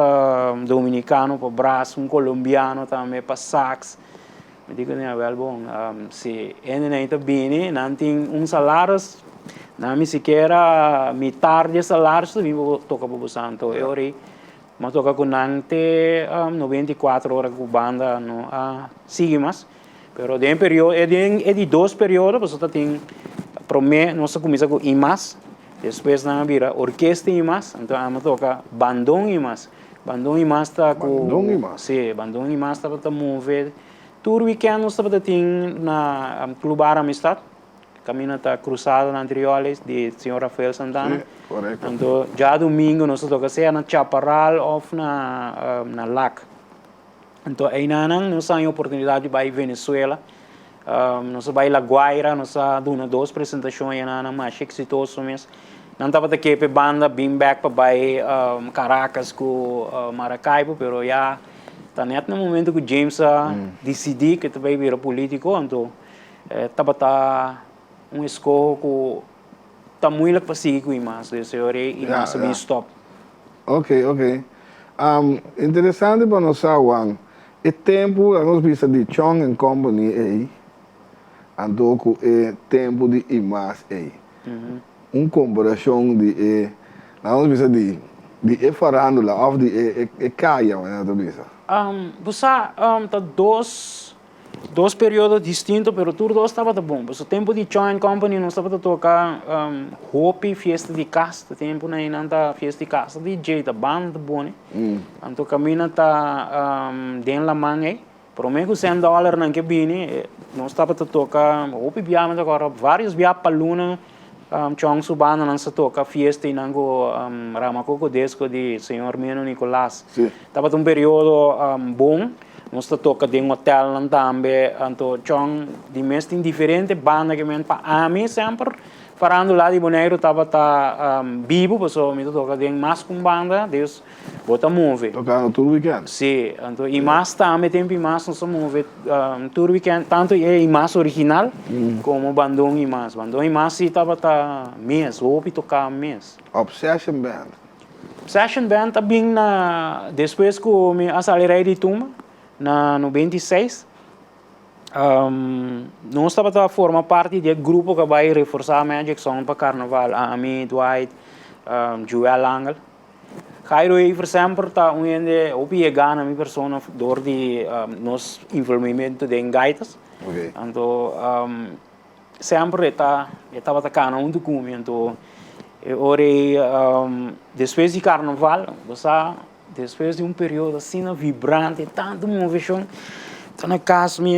dominicano pa bras un colombiano tambe pa sax Mi di ku nan, Wèl bon, si hendenan ta bini, nan tin un salaris, nan mi sikiera mitar di e salaris ta bini pa toka pa bo santo. E ora ei mi a toka ku nan te 94 ora ku banda no a sigui mas. Pero den e periodo, den e di dos periodo pasobra ta tin promé nos a kuminsá ku Imas, despues nan a bira Orkesta Imas, anto ami a toka Bandon Imas. Bandon i mas ta ku. Bandon i mas? Sí, Bandon i mas tabata move. Tur wikènt nos tabata tin na Club Ara Amistad, kaminda ta Cruzada na Antrioles di señor Rafael Santana. Sí, korekto. Anto djadumingu nos ta toka sea na Chaparral òf na na Lac. Anto einanan nos a haña oportunidat di bai Venezuela. Nos a bai La Guaira, nos a duna dos presentashon einanan masha eksitoso mes. Nan tabata ke p'e banda bin bek pa bai Caracas ku Maracaibo, pero ya ta net na momento ku James a disidí ku e ta bai bira polítiko, anto tabata un eskoho ku ta moeilijk pa sigui ku Imas, dus e ora ei Imas a bin stòp. Ok, ok. Interesante pa nos sa, Juan, e tempu a nos bisa di Chong and Company ei, anto ku e tempu di Imas ei. Un komparashon di e, laga nos bisa di di e farándula òf di e e kaya manera ta bisa. Bo sa ta dos dos periodo distinto pero tur dos tabata bon. Pasobra tempu di Chong and Company nos tabata toka hopi fiesta di kas, ta tempu nan einan ta fiesta di kas, ta DJ, ta banda ta boni. Anto kaminda ta den laman ei. Prome ku sèn dòlernan ke bini, nos tabata toka hopi bia, mi ta kòrda vários bia pa luna Chong su bandanan sa toka fiesta einan ku Ramacoco Disco di señor Meno Nicolas. Tabata un periodo bon, nos ta toka den hotelnan tambe, anto Chong di mes tin diferente banda ke men pa ami semper Farandula di Boneiru tabata bibu pasobra mi ta toka den mas ku un banda, dus bo ta move. Tokando tur weekend? Si, anto i mas tambe tempu i mas nos ta move tur weekend, tantu e i mas original komo Bandon i mas. Bandon i mas si tabata mes, hopi toka mes. Obsession Band. Obsession Band a bin na despues ku mi a sali Rei di Tumba na 96. Nos tabata forma parti di e grupo ku a bai reforsá Magic Sound pa karnaval, ami, Dwight, Joel Angel. Jairo Evers semper ta un hende hopi yegá na mi persona dor di nos involvimentu den gaitas. Anto semper e ta e tabata kana huntu ku mi. Anto e ora ei despues di karnaval bo sa Despues di un periodo asina vibrante, tantu moveshon, ta na kas mi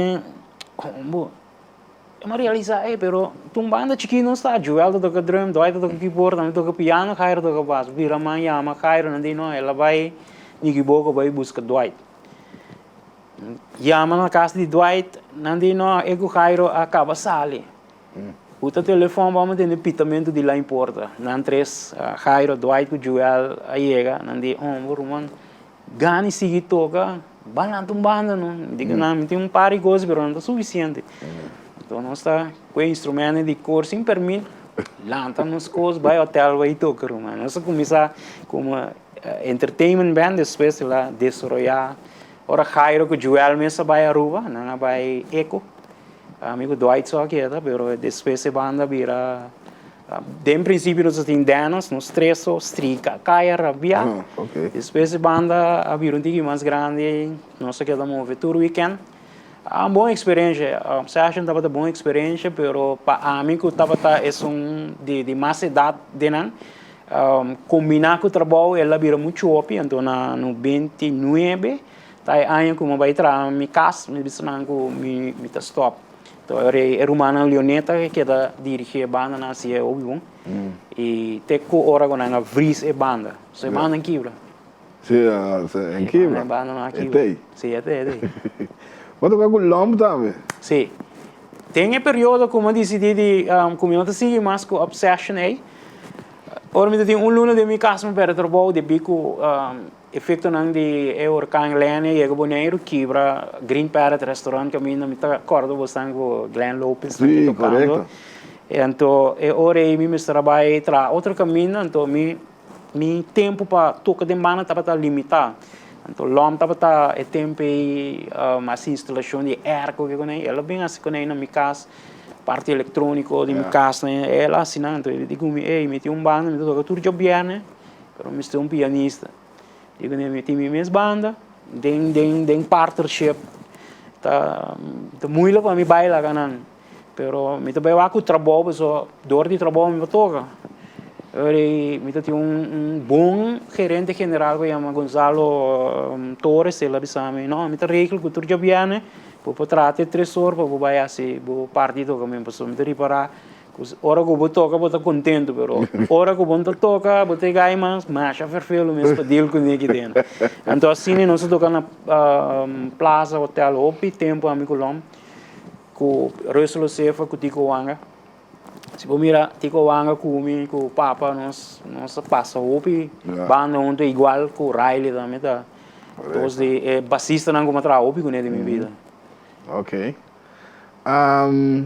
hombo, mi a realisa ey pero ta un banda chikí nos ta, Joel ta toka drum, Dwight ta toka keyboard, ami ta toka piano, Jairo ta toka bass, bira man yama Jairo, nan di no, el a bai Nikiboko bai buska Dwight. Yama na kas di Dwight, nan di no, e ku Jairo a kaba sali. Ku ta telefòn bo a tende pitamentu di la importa. Nan tres, Jairo, Dwight ku Joel a yega. Nan di, Homber, ruman, gana i sigui toka, ba lanta un banda no. Mi di ku nan, mi tin un par di kos pero no ta sufisiente. Anto nos ta ku e instrumentonan di kor sin permit, lanta nos kos bai hotel bai toka, ruman. Nos a kuminsá komo entertainment band, despues el a desaroyá. Ora Jairo ku Joel mes a bai Aruba, nan a bai Eco. Ami ku Dwight so a keda, pero despues e banda bira, den prinsipio nos a tin Dennis, nos tres so, strika, kaya, rabia. Despues e banda a bira un tiki mas grandi, nos a keda move tur weekend. Un bon eksperensha, Session tabata bon eksperensha, pero pa ami ku tabata esun di mas edat den nan, kombiná ku trabou el a bira muchu hopi, anto na 99 Ta e aña ku mi a bai traha mi kas, mi bisa nan ku mi mi ta stòp. Enton e ora e rumannan Leoneta ke keda dirigí e banda nan hasié hopi bon. I te ku ora ku nan a vris e banda. So e banda a kibra. Si, e kibra. E banda nan a kibra. E tei. Si, e tei, e tei. Bo toka ku Lòmp tambe? Si. Den e periodo ku mi a disidí di ku mi no ta sigui mas ku Obsession ei, ora mi ta tin un luna den mi kas mi pèrdè trabou debí ku Efektonan di e orkan Lenny a yega Boneiru kibra Green Parrot Restaurant kaminda mi ta kòrda bo stan ku Glenn Lopez nan ki tokando. E anto e ora ei mi mester a bai traha otro kaminda anto mi mi tempu pa toka den banda tabata limitá. Anto Lòm tabata e tempu ei hasi instalashon di airco ke kuné el a bin hasi kuné na mi kas parti elektróniko di mi kas el a hasi nan anto el di ku mi ey mi tin un banda mi ta toka tur djobièrnè. Pero mester un pianista. Digo mi tin mi mes banda den den den partnership ta ta moeilijk pa mi baila ka nan. Pero mi ta bai wak ku trabou pasobra dor di trabou mi por toka. Ora ei mi ta tin un un bon gerente general ku yama Gonzalo Torres el a bisa mi no mi ta regel ku tur djabièrnè bo por traha te tres or pa bo bai hasi bo parti toka mi pasobra mi ta ripara Ora ku bo toka bo ta kontentu pero ora ku bo no ta toka bo ta e gai mas masha ferfelu mes pa deal kuné aki den. Anto asina nos a toka na Plaza Hotel hopi tempu ami ku Lom ku Russel Josefa ku Tico Wanga. Si bo mira Tico Wanga ku mi ku papa nos nos a pasa hopi banda hunto igual ku Riley tambe ta dos di e basistanan ku mi a traha hopi kuné den mi bida. Ok. Laga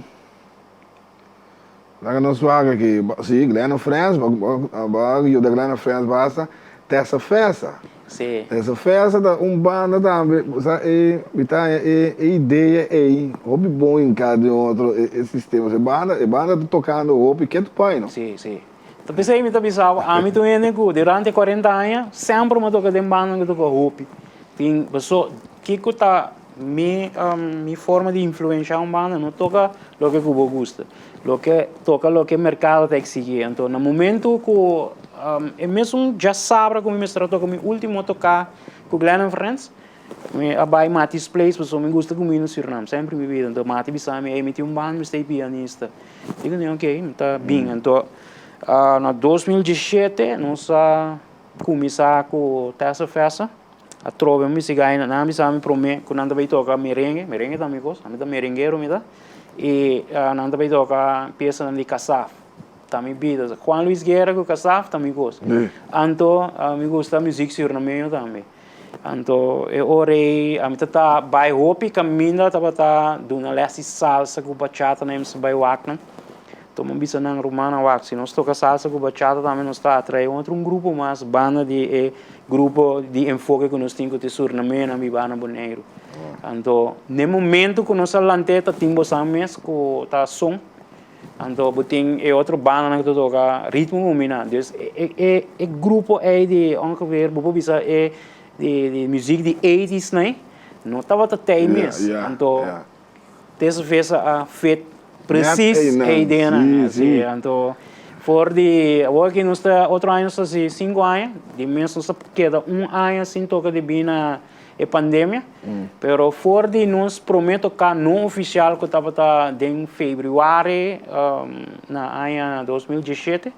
nos wak aki. Si, Glenn and Friends, bo a yuda Glenn and Friends basta. Tessa Fessa. Si. Tessa Fessa ta un banda tambe, bo sa e, mi ta haña e idea ei hopi bon hinká den otro e sistema. E banda, e banda ta tokando hopi ketu pai, no? Si, si. Ta p'esei mi ta bisa bo, ami ta un hende ku durante kuarenta aña semper mi a toka den banda ku toka hopi. Tin, paso kiko ta mi mi forma di influenshá un banda no toka loke ku bo gusta, loke toka loke merkado ta eksigí. Anto na momento ku e mesun djasabra ku mi mester a toka mi ultimo toká ku Glenn and Friends, Mi a bai Matty's Place pasobra mi gusta cuminda na Surinam, semper mi bida. Anto Matty bisa mi, ey mi tin un banda, mi sta e pianista. Mi di, ok, mi ta bin. Anto na 2017 nos a cuminsa cu Tessa Fessa, atrobe mi bisa gay, nan a bisa mi prome cu nan ta bay toca merengue, merengue ta mi cos, ami ta merenguero mi ta, y nan ta bay toca piesanan di Kasaf, ta mi bida. Juan Luis Guerra cu Kasaf ta mi cos. Anto mi gusta muziek Surinameño tambe. Anto e ora ei ami ta ta bai hopi kaminda tabata duna les di salsa ku bachata na MC bai wak nan. Anto mi a bisa nan rumannan wak si nos toka salsa ku bachata tambe nos ta atrae otro un grupo mas banda di e grupo di enfoke ku nos tin ku ta e surinameonan biba na Boneiru. Anto n'e momento ku nos a lant'é ta tin bosan mes ku ta son. Anto bo tin e otro bandanan ku ta toka ritmo kumina. Dus e e grupo ei di ongeveer bo por bisa e di di muziek di eighties nei no tabata tei mes. Anto Tessa Fessa a fit precies e ideanan. Si anto for di awor aki nos ta otro aña nos ta hasi sinku aña di mes nos ta keda un aña sin toka debí na e pandemia, pero for di nos prome toká no ofisial ku tabata den febrüari na aña 2017,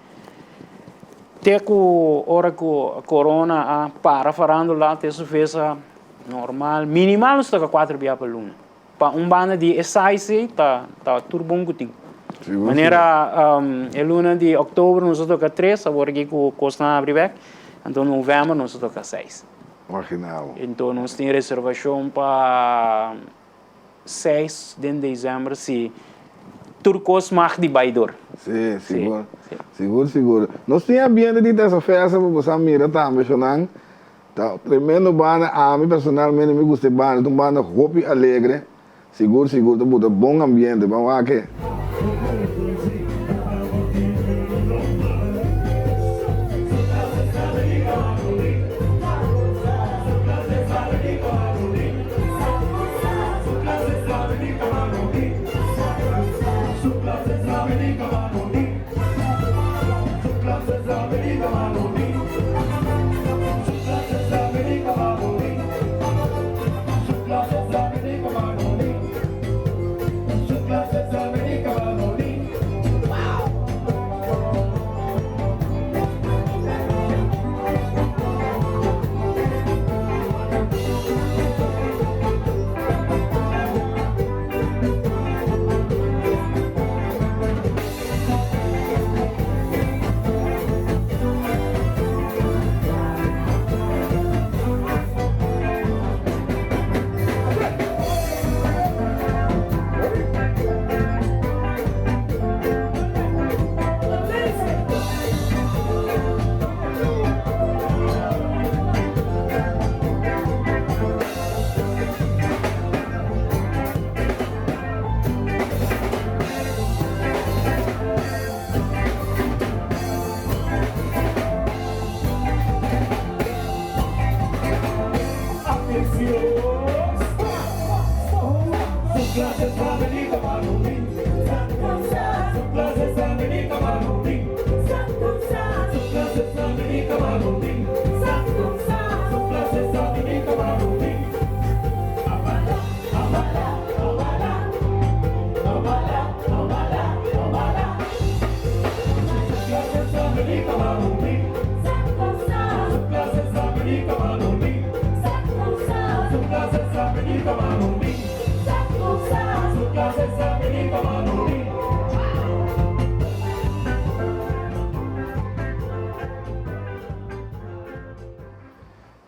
te ku ora ku korona a para farándula te su fesa normal, minimal nos toka kuater bia pa luna. Pa un banda di e size ei ta ta tur bon ku tin. Manera e luna di òktober nos a toka tres, awor aki ku kosnan a abri bèk, anto novèmber nos a toka seis. Marginal. Enton nos tin reservacion pa 6 den december si tur cos mag di bay door. Si, sigur. Sigur, sigur. Nos tin ambiente di Tessa Festa pa boso a mira tambe, shonan. Ta tremendo banda. Ami personalmente mi gusta e banda. Ta un banda hopi alegre. Sigur sigur ta buta bon ambiente ban wak e.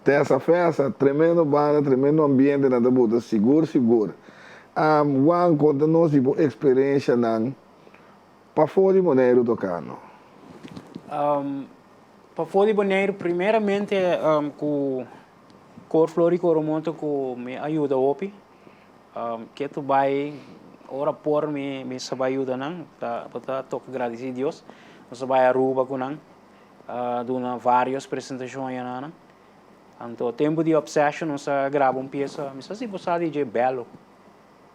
Tessa Festa, tremendo banda, tremendo ambiente nan ta buta sigur sigur. Juan konta nos di bo eksperenshanan pafó di Boneiru tokando. Pafó di Boneiru primeramente ku Kor Flor i Koromoto ku mi a yuda hopi. Ketu bai ora por mi mi sa bai yuda nan, ta bo ta toka gradisí Dios. Nos a bai Aruba ku nan, a duna vários presentashon ayanan nan. Anto tempu di Obsession nos a graba un piesa, mi sa si bo sa di dje, Bello.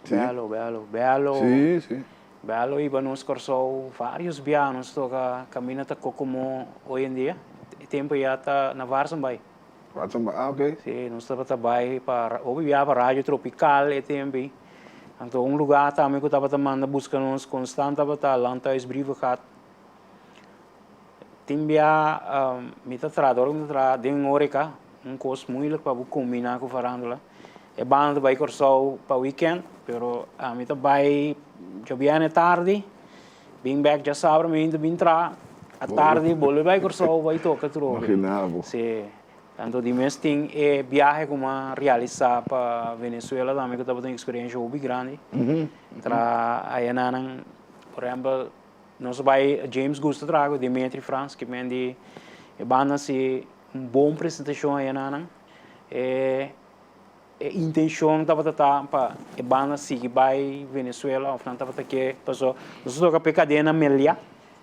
Bello, Bello, Bello. Sí, sí. Bello iba nos Kòrsou vários bia, nos toka kaminda ta Kokomo hoy en dia. E tempu ya ta na Varssenbaai. Watson ba, ah ok. Sí, nos tabata bai pa, hopi bia pa Radio Tropical e tempu ei. Anto un lugá tambe ku tabata manda buska nos konstant tabata Landhuis Brievengat. Tin bia mi ta traha, ora ku mi ta traha den horeca, un kos muilik pa bo kombiná ku farándula. E banda ta bai Kòrsou pa wikènt, pero ami ta bai djabièrnè tardi. Bin bek djasabra mi ta bin traha atardi bolbe bai Kòrsou bai toka atrobe. Imagina bo. Si. Tanto di mes tin e biahe ku mi a realisa pa Venezuela tambe ku tabata un eksperensha hopi grandi. Traha ayanan, por ehèmpel nos a bai James gusta traha ku Dimitri Frans ki men di e banda hasi un bon presentashon ayanan. E. E intencion tabata ta pa e banda sigui bai Venezuela of nan tabata ke paso nos a toca pa e cadena Meliá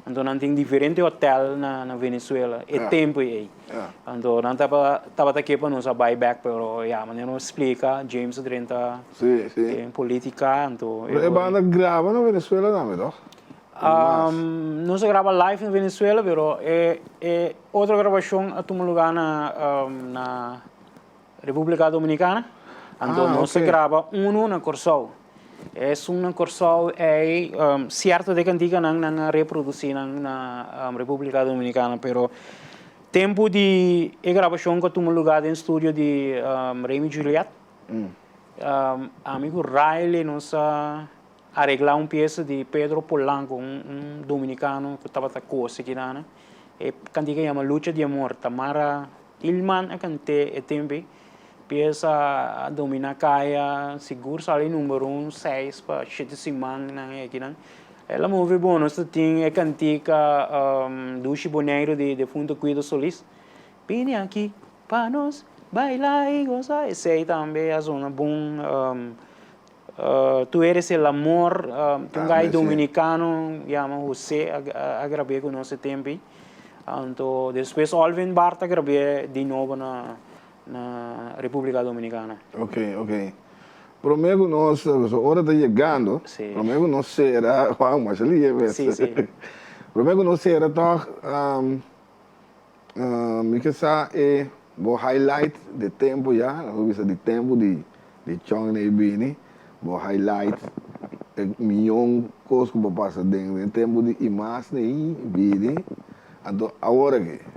anto nan tin diferente hotel na na Venezuela e tempo ei anto nan tabata ke pa nos a bai bek pero ya manera nos splica James a drenta den politica anto E banda graba na Venezuela tambe toch? Nos a graba live na Venezuela pero e e otro grabacion a tuma lugar na na Republica Dominicana. Anto nos a graba unu na Kòrsou. Esun na Kòrsou ei sierto de kantikanan nan a reprodusí nan na Republica Dominicana pero tempu di e grabashon ku a tuma lugá den studio di Remy Juliet ami ku Riley nos a areglá un piesa di Pedro Polanco un dominicano ku tabata kose kinan. E kantika yama Lucha di Amor. Tamara Tilman a kant'é e tempu ei. Pies a dominá kaya, sigur sali number un seis pa shete siman nan e akinan. El a move bon, nos ta tin e kantika Dushi Boneiru di defunto Guido Solis. Bini aki pa nos baila i gosa. Esei tambe a zona bon. Tu eres el amor, tin un gai dominicano yama Jose a grab'é ku nos e tempu ei. Anto despues Olvin Bart a grab'é di nobo na na Republica Dominicana. Ok, ok. Promé ku nos, pasobra ora ta yegando, promé ku nos sera, Juan, masha lihe mes. Sí, sí. Promé ku nos sera tòg, Mi ke sa e bo highlight di tempu ya, nos a bisa di tempu di di Chong Nei bini, bo highlight e miyon kos ku bo pasa den den tempu di Imas Nei bini, anto awor aki.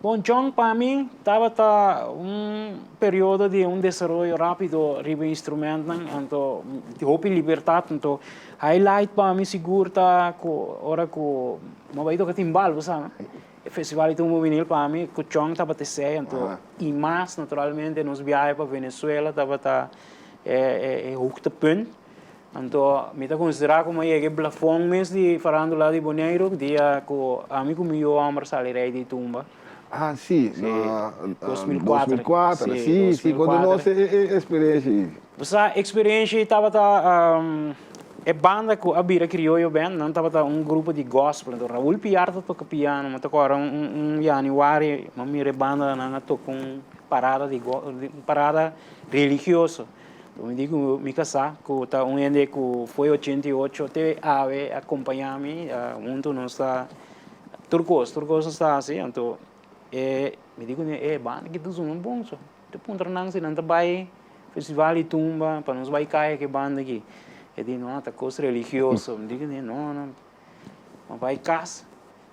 Bon Chong pa mi tabata un periodo di un desaroyo rapido riba instrumentnan, anto hopi libertat, anto highlight pa mi sigur ta ku ora ku mi a bai toka timbal bo sa. E festival di Tumba Vinil pa mi cu Chong tabata esey anto y mas naturalmente nos biahe pa Venezuela tabata e hoogtepunt anto mi ta considera como a yega e blafon mes di farandula di Boneiru dia cu ami cu mi yu homber sali rey di tumba. Ah si, na 2004, si, si, conta nos e experiencia ey. Bo sa experiencia ey tabata E banda ku a bira Krioyo Band, nan tabata un grupo di gospel. Enton Raul Piar ta toka piano. Mi ta kòrda un yanüari mi a mira e banda nan a toka un parada di un parada religioso. Enton mi di ku mi kasá ku ta un hende ku foi 88 te awe a kompañá mi huntu nos ta tur kos, tur kos nos ta hasi. Anto e mi di kuné e banda aki ta zona bon so. Ta puntra nan si nan ta bai festival di tumba pa nos bai kaya ke banda aki. E di no ta kos religioso. Mi di kuné no no mi bai kas.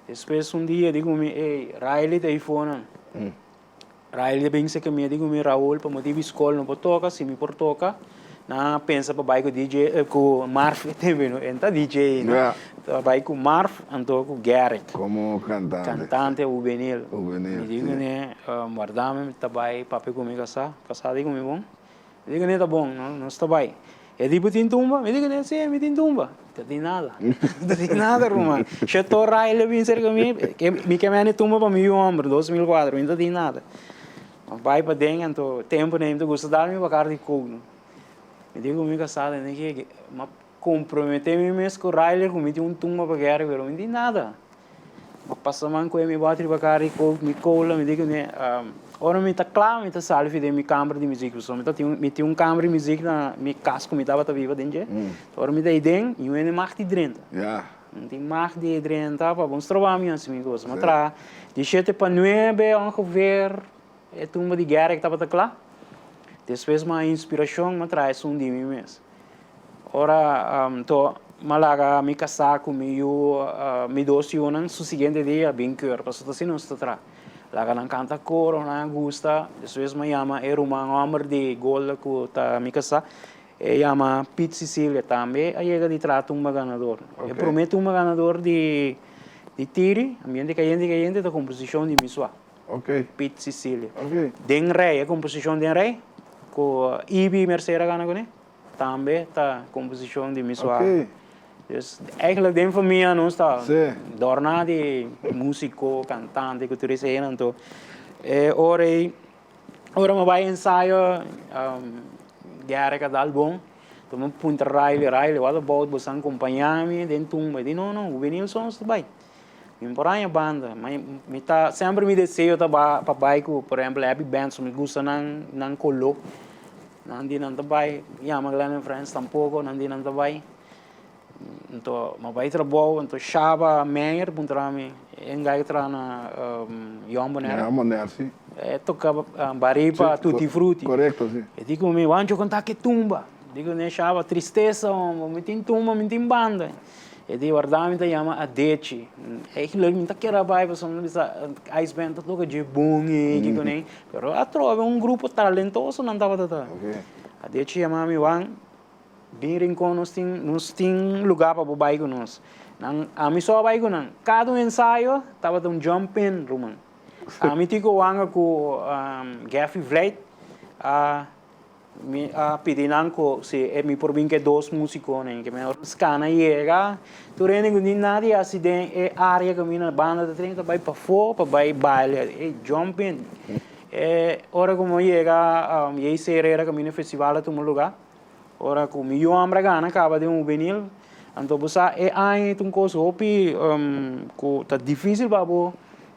Despues un dia di ku mi ey Riley ta ifo nan. Riley ta bin seka mi e di ku mi Raul pa motibu di skol no por toka si mi por toka. Nan a pensa pa bai ku DJ ku Marv e tempu no e ta DJ ainda. Ta bai ku Marv anto ku Gerrit. Komo kantante. Kantante hubenil. Hubenil, Mi di kuné warda mi ta bai papia ku mi kasá. Kasá di ku mi bon. Mi di kuné ta bon nos ta bai. E di bo tin tumba? Mi di kuné si mi tin tumba. Ta tin nada. Ta tin nada ruman. Sheto Riley a bin serka mi, mi ke mende tumba pa mi yu hòmber 2004 mi no ta tin nada. Mi bai paden anto tempu mi ta gusta dal mi bakar di coke no. Mi di ku mi kasá tene ke mi a komprometé mi mes ku Riley ku mi tin un tumba pa guera pero mi no tin nada. Mi pasa man ku e mi bòt riba kar di coke mi kola mi di kuné ora mi ta kla mi ta sali fi den mi kamber di muzik pasobra mi ta tin mi tin un kamber di muzik na mi kas ku mi tabata biba den dje ora mi ta aden yu hende mag di drenta. No tin mag di drenta pa bon stroba mi hasi mi kos. Mi a traha di shete pa nuebe ongeveer e tumba di guera ku tabata kla. Despues mi a inspirashon mi a traha esun di mi mes. Ora to mi a laga mi kasá ku mi yu mi dos yunan su siguiente dia bin keur pasobra ta asina nos ta traha. Laga nan kanta koro nan a gusta. Despues mi a yama e ruman hòmber di Golda ku ta mi kasá. E yama Pete Cecilia tambe a yega di traha tumba ganador. E prome tumba ganador di di Tiri, Ambiente Cayente Cayente ta composicion di Miswa. Pete Cecilia. Den Rey, e composicion Den Rey cu Ibi Mercera gana cune, tambe ta composicion di Miswa. Dus eigenlijk den famia nos ta dorna di musico, cantante cu tur esey anto e ora ey Ora mi bai ensayo Garrick a dal bon, enton mi puntra Riley, Riley what about bo san compaña mi den tumba? E di no no, Juvenilson nos ta bai, mi por haña banda, mi ta semper mi deseo ta pa bai ku por ehempel Happy Band, mi gusta nan nan kolo, nan di nan ta bai, mi yama Glenn and Friends tampoco, nan di nan ta bai. Anto mi a bai trabou, anto Shaba Meyer puntra mi, e guy ku traha na Young Bonaire. Young Bonaire, si. E toka barí pa Tutti Frutti. Korekto, si. E di ku mi, Wancho konta ke tumba. Mi di ku ne, Shaba, tristesa homber, mi tin tumba, mi tin banda. E di, warda mi ta yama Adechi. Eigenlijk mi ta kere a bai pasobra mi ta bisa Ice Band ta toka dje bon ei, kiko nei. Pero atrobe un grupo talentoso nan tabata ta. Adechi yama mi, Wan. Bin Rincon nos tin nos tin lugar pa bo bai ku nos. Nan ami so a bai ku nan. Kada un ensayo tabata un jump in ruman. Ami tin ku wanga ku Gaffy Vlijt a mi a pidi nan ku si mi por bin ku e dos musikonan ke mi ora skana yega tur hende ku tin nada di hasi den e area kaminda banda ta tren ta bai pafó pa bai baile e jump in. E ora ku mi yega JC Herrera kaminda e festival a tuma lugar. Ora ku mi yu hòmber a gana kaba den hubenil, anto bo sa e aña ei ta un kos hopi ku ta difísil pa bo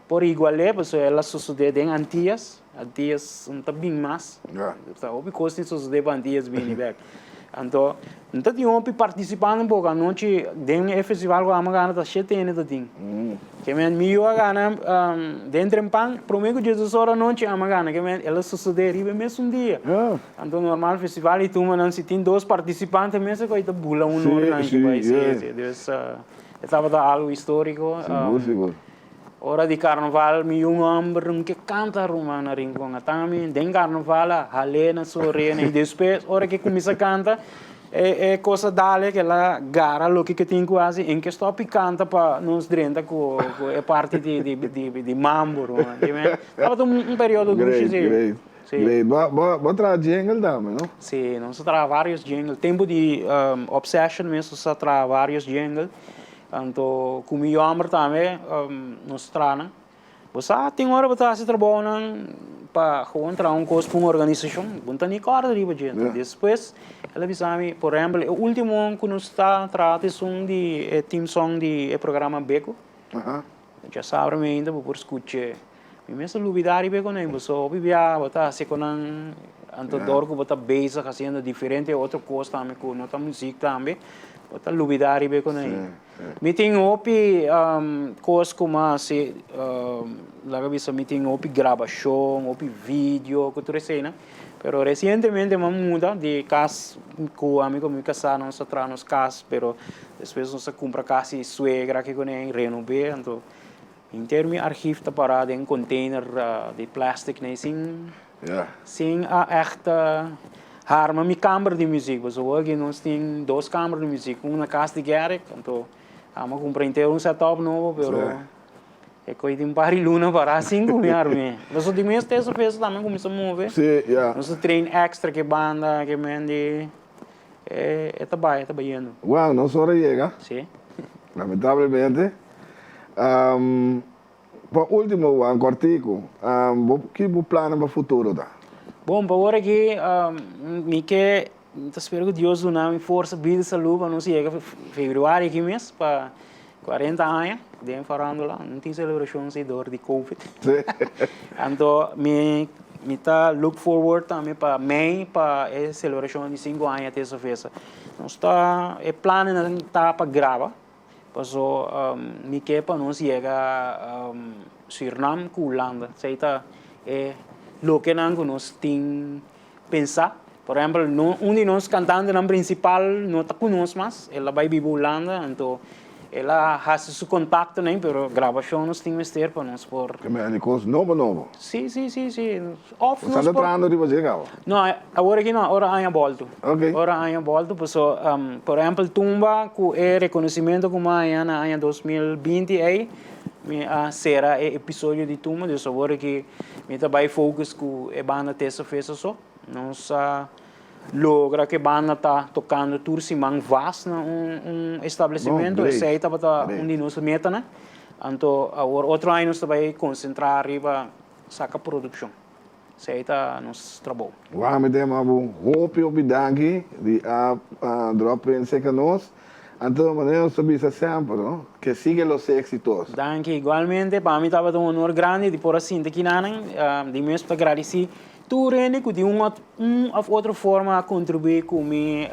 por igual'é pasobra el a sosodé den Antias, Antias no ta bin mas, ta hopi kos tin sosodé pa Antias bini bèk. Anto no ta tin hopi partisipante tampoco, anochi den e festival ku amo a gana ta shete hende ta tin. Ke men mi yu a gana den Trempan promé ku diesdos ora anochi amo a gana, ke men el a sosodé riba e mesun dia. Anto normal festival di tumbanan si tin dos participante mes e ta bula un or nan ki bai si si dus e tabata algo historico. Sigur sigur. Ora di carnaval mi un homber no ke canta ruman na Rincon ata mi den carnaval a hal'e na su orena y despues ora ke cuminsa canta e e cosa dale ke la gara loke ke tin ku hasi en ke stop y canta pa nos drenta ku ku e parti di di di mambo ruman tabata un periodo dushi si. Great great. Sí. Great. Bo, bo, bo traha jingle tambe, no? Sí, nos a traha varios jingle. Tempo di um, Obsession mes nos a traha varios jingle. Anto ku mi yòmber tambe um, nos a traha nan. Bo sa tin ora bo ta hasi trabounan pa gewoon traha un kos pa un organisashon, bo no ta ni kòrda riba dje. Anto despues el a bisa mi, por ehèmpel e último ku nos ta traha ta esun di e team song di e programa Beko. Djasabra mi ainda bo por skuch'é. Mi mes a lubidá riba e konai boso hopi bia bo ta hasi ku nan anto dor ku bo ta bezig hasiendo diferente otro kos tambe ku no ta muzik tambe bo ta lubidá riba e konai. Mi tin hopi kos ku mi a hasi laga bisa mi tin hopi grabashon hopi video ku tur eseinan pero resientemente mi a muda di kas ku ami ku mi kasá nos a traha nos kas pero despues nos a kumpra kas di suegra kiko nan renob'é anto Henter mi archief ta pará den container di plastic nee sin sin a echt. Harma mi kamber di muzik, pasobra aki nos tin dos kamber di muzik, un na kas di Gerrit, anto amo a kumpra henter un setup nobo, pero e koi tin un par di luna pará sin ku mi arm'é. Pasobra di mes teso feso tambe kuminsá move, nos ta train extra ku e banda, ku e men di e ta bai, e ta bayendo. Well, nos ora yega, lamentablemente. Pa ultimo Juan, kòrtiku, bo ki bo plannan pa futuro ta? Bon, pa ora aki mi ke, mi ta spera ku Dios duna mi forsa, bida i salú pa nos yega februari aki mes pa 40 aña den farándula. No tin selebrashon si dor di covid. Anto mi mi ta look forward tambe pa mei pa e selebrashon di sinku aña Teso Festa. Nos ta, e plannan ta pa graba. Paso mi ke pa nos yega Surinam ku Hulanda. Esei ta e lokenan ku nos tin pensa. Por ehempel, un di nos kantantenan prinsipal no ta ku nos mas. El a bai biba Hulanda, anto el a hasi su kontaktonan, pero grabashon nos tin mester pa nos por. Ke mester di kos nobo nobo. Si, si, si, si. Of nos por. Bo sa ta trahando riba dje kaba? No, awor aki no, ora aña bolto. Ok. Ora aña bolto, paso, por ehempel tumba ku e reconocimento ku mi a haña na aña 2020 ei, mi a sera e episodio di tumba, dus awor aki mi ta bai focus ku e banda Teso Feso so. Nos a logra ku e banda ta tokando tur siman vast na un un establecimento, esei tabata un di nos metanan. Anto awor otro aña nos ta bai konsentrá riba saka produkshon. Esei ta nos trabou. Wak mi ta yama bo hopi hopi danki di a drop in cerca nos. Anto manera nos ta bisa semper no, que sigue los éxitos. Danki igualmente, pa mi tabata un honor grandi di por a sinta kinanan. Di mes ta gradisi tur hende ku di un un of otro forma a kontribuí ku mi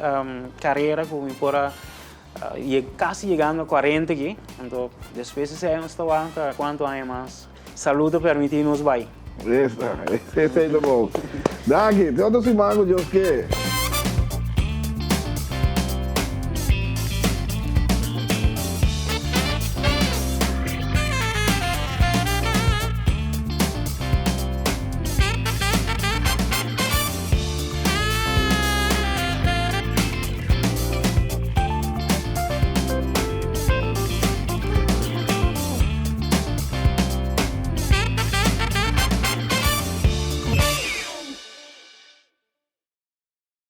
karera ku mi por a kasi yegando a kuarenta aki. Anto despues di esei nos ta wak kuantu aña mas. Salud ta permití nos bai. Esta, esei ta bon. Danki, te otro siman ku Dios ke.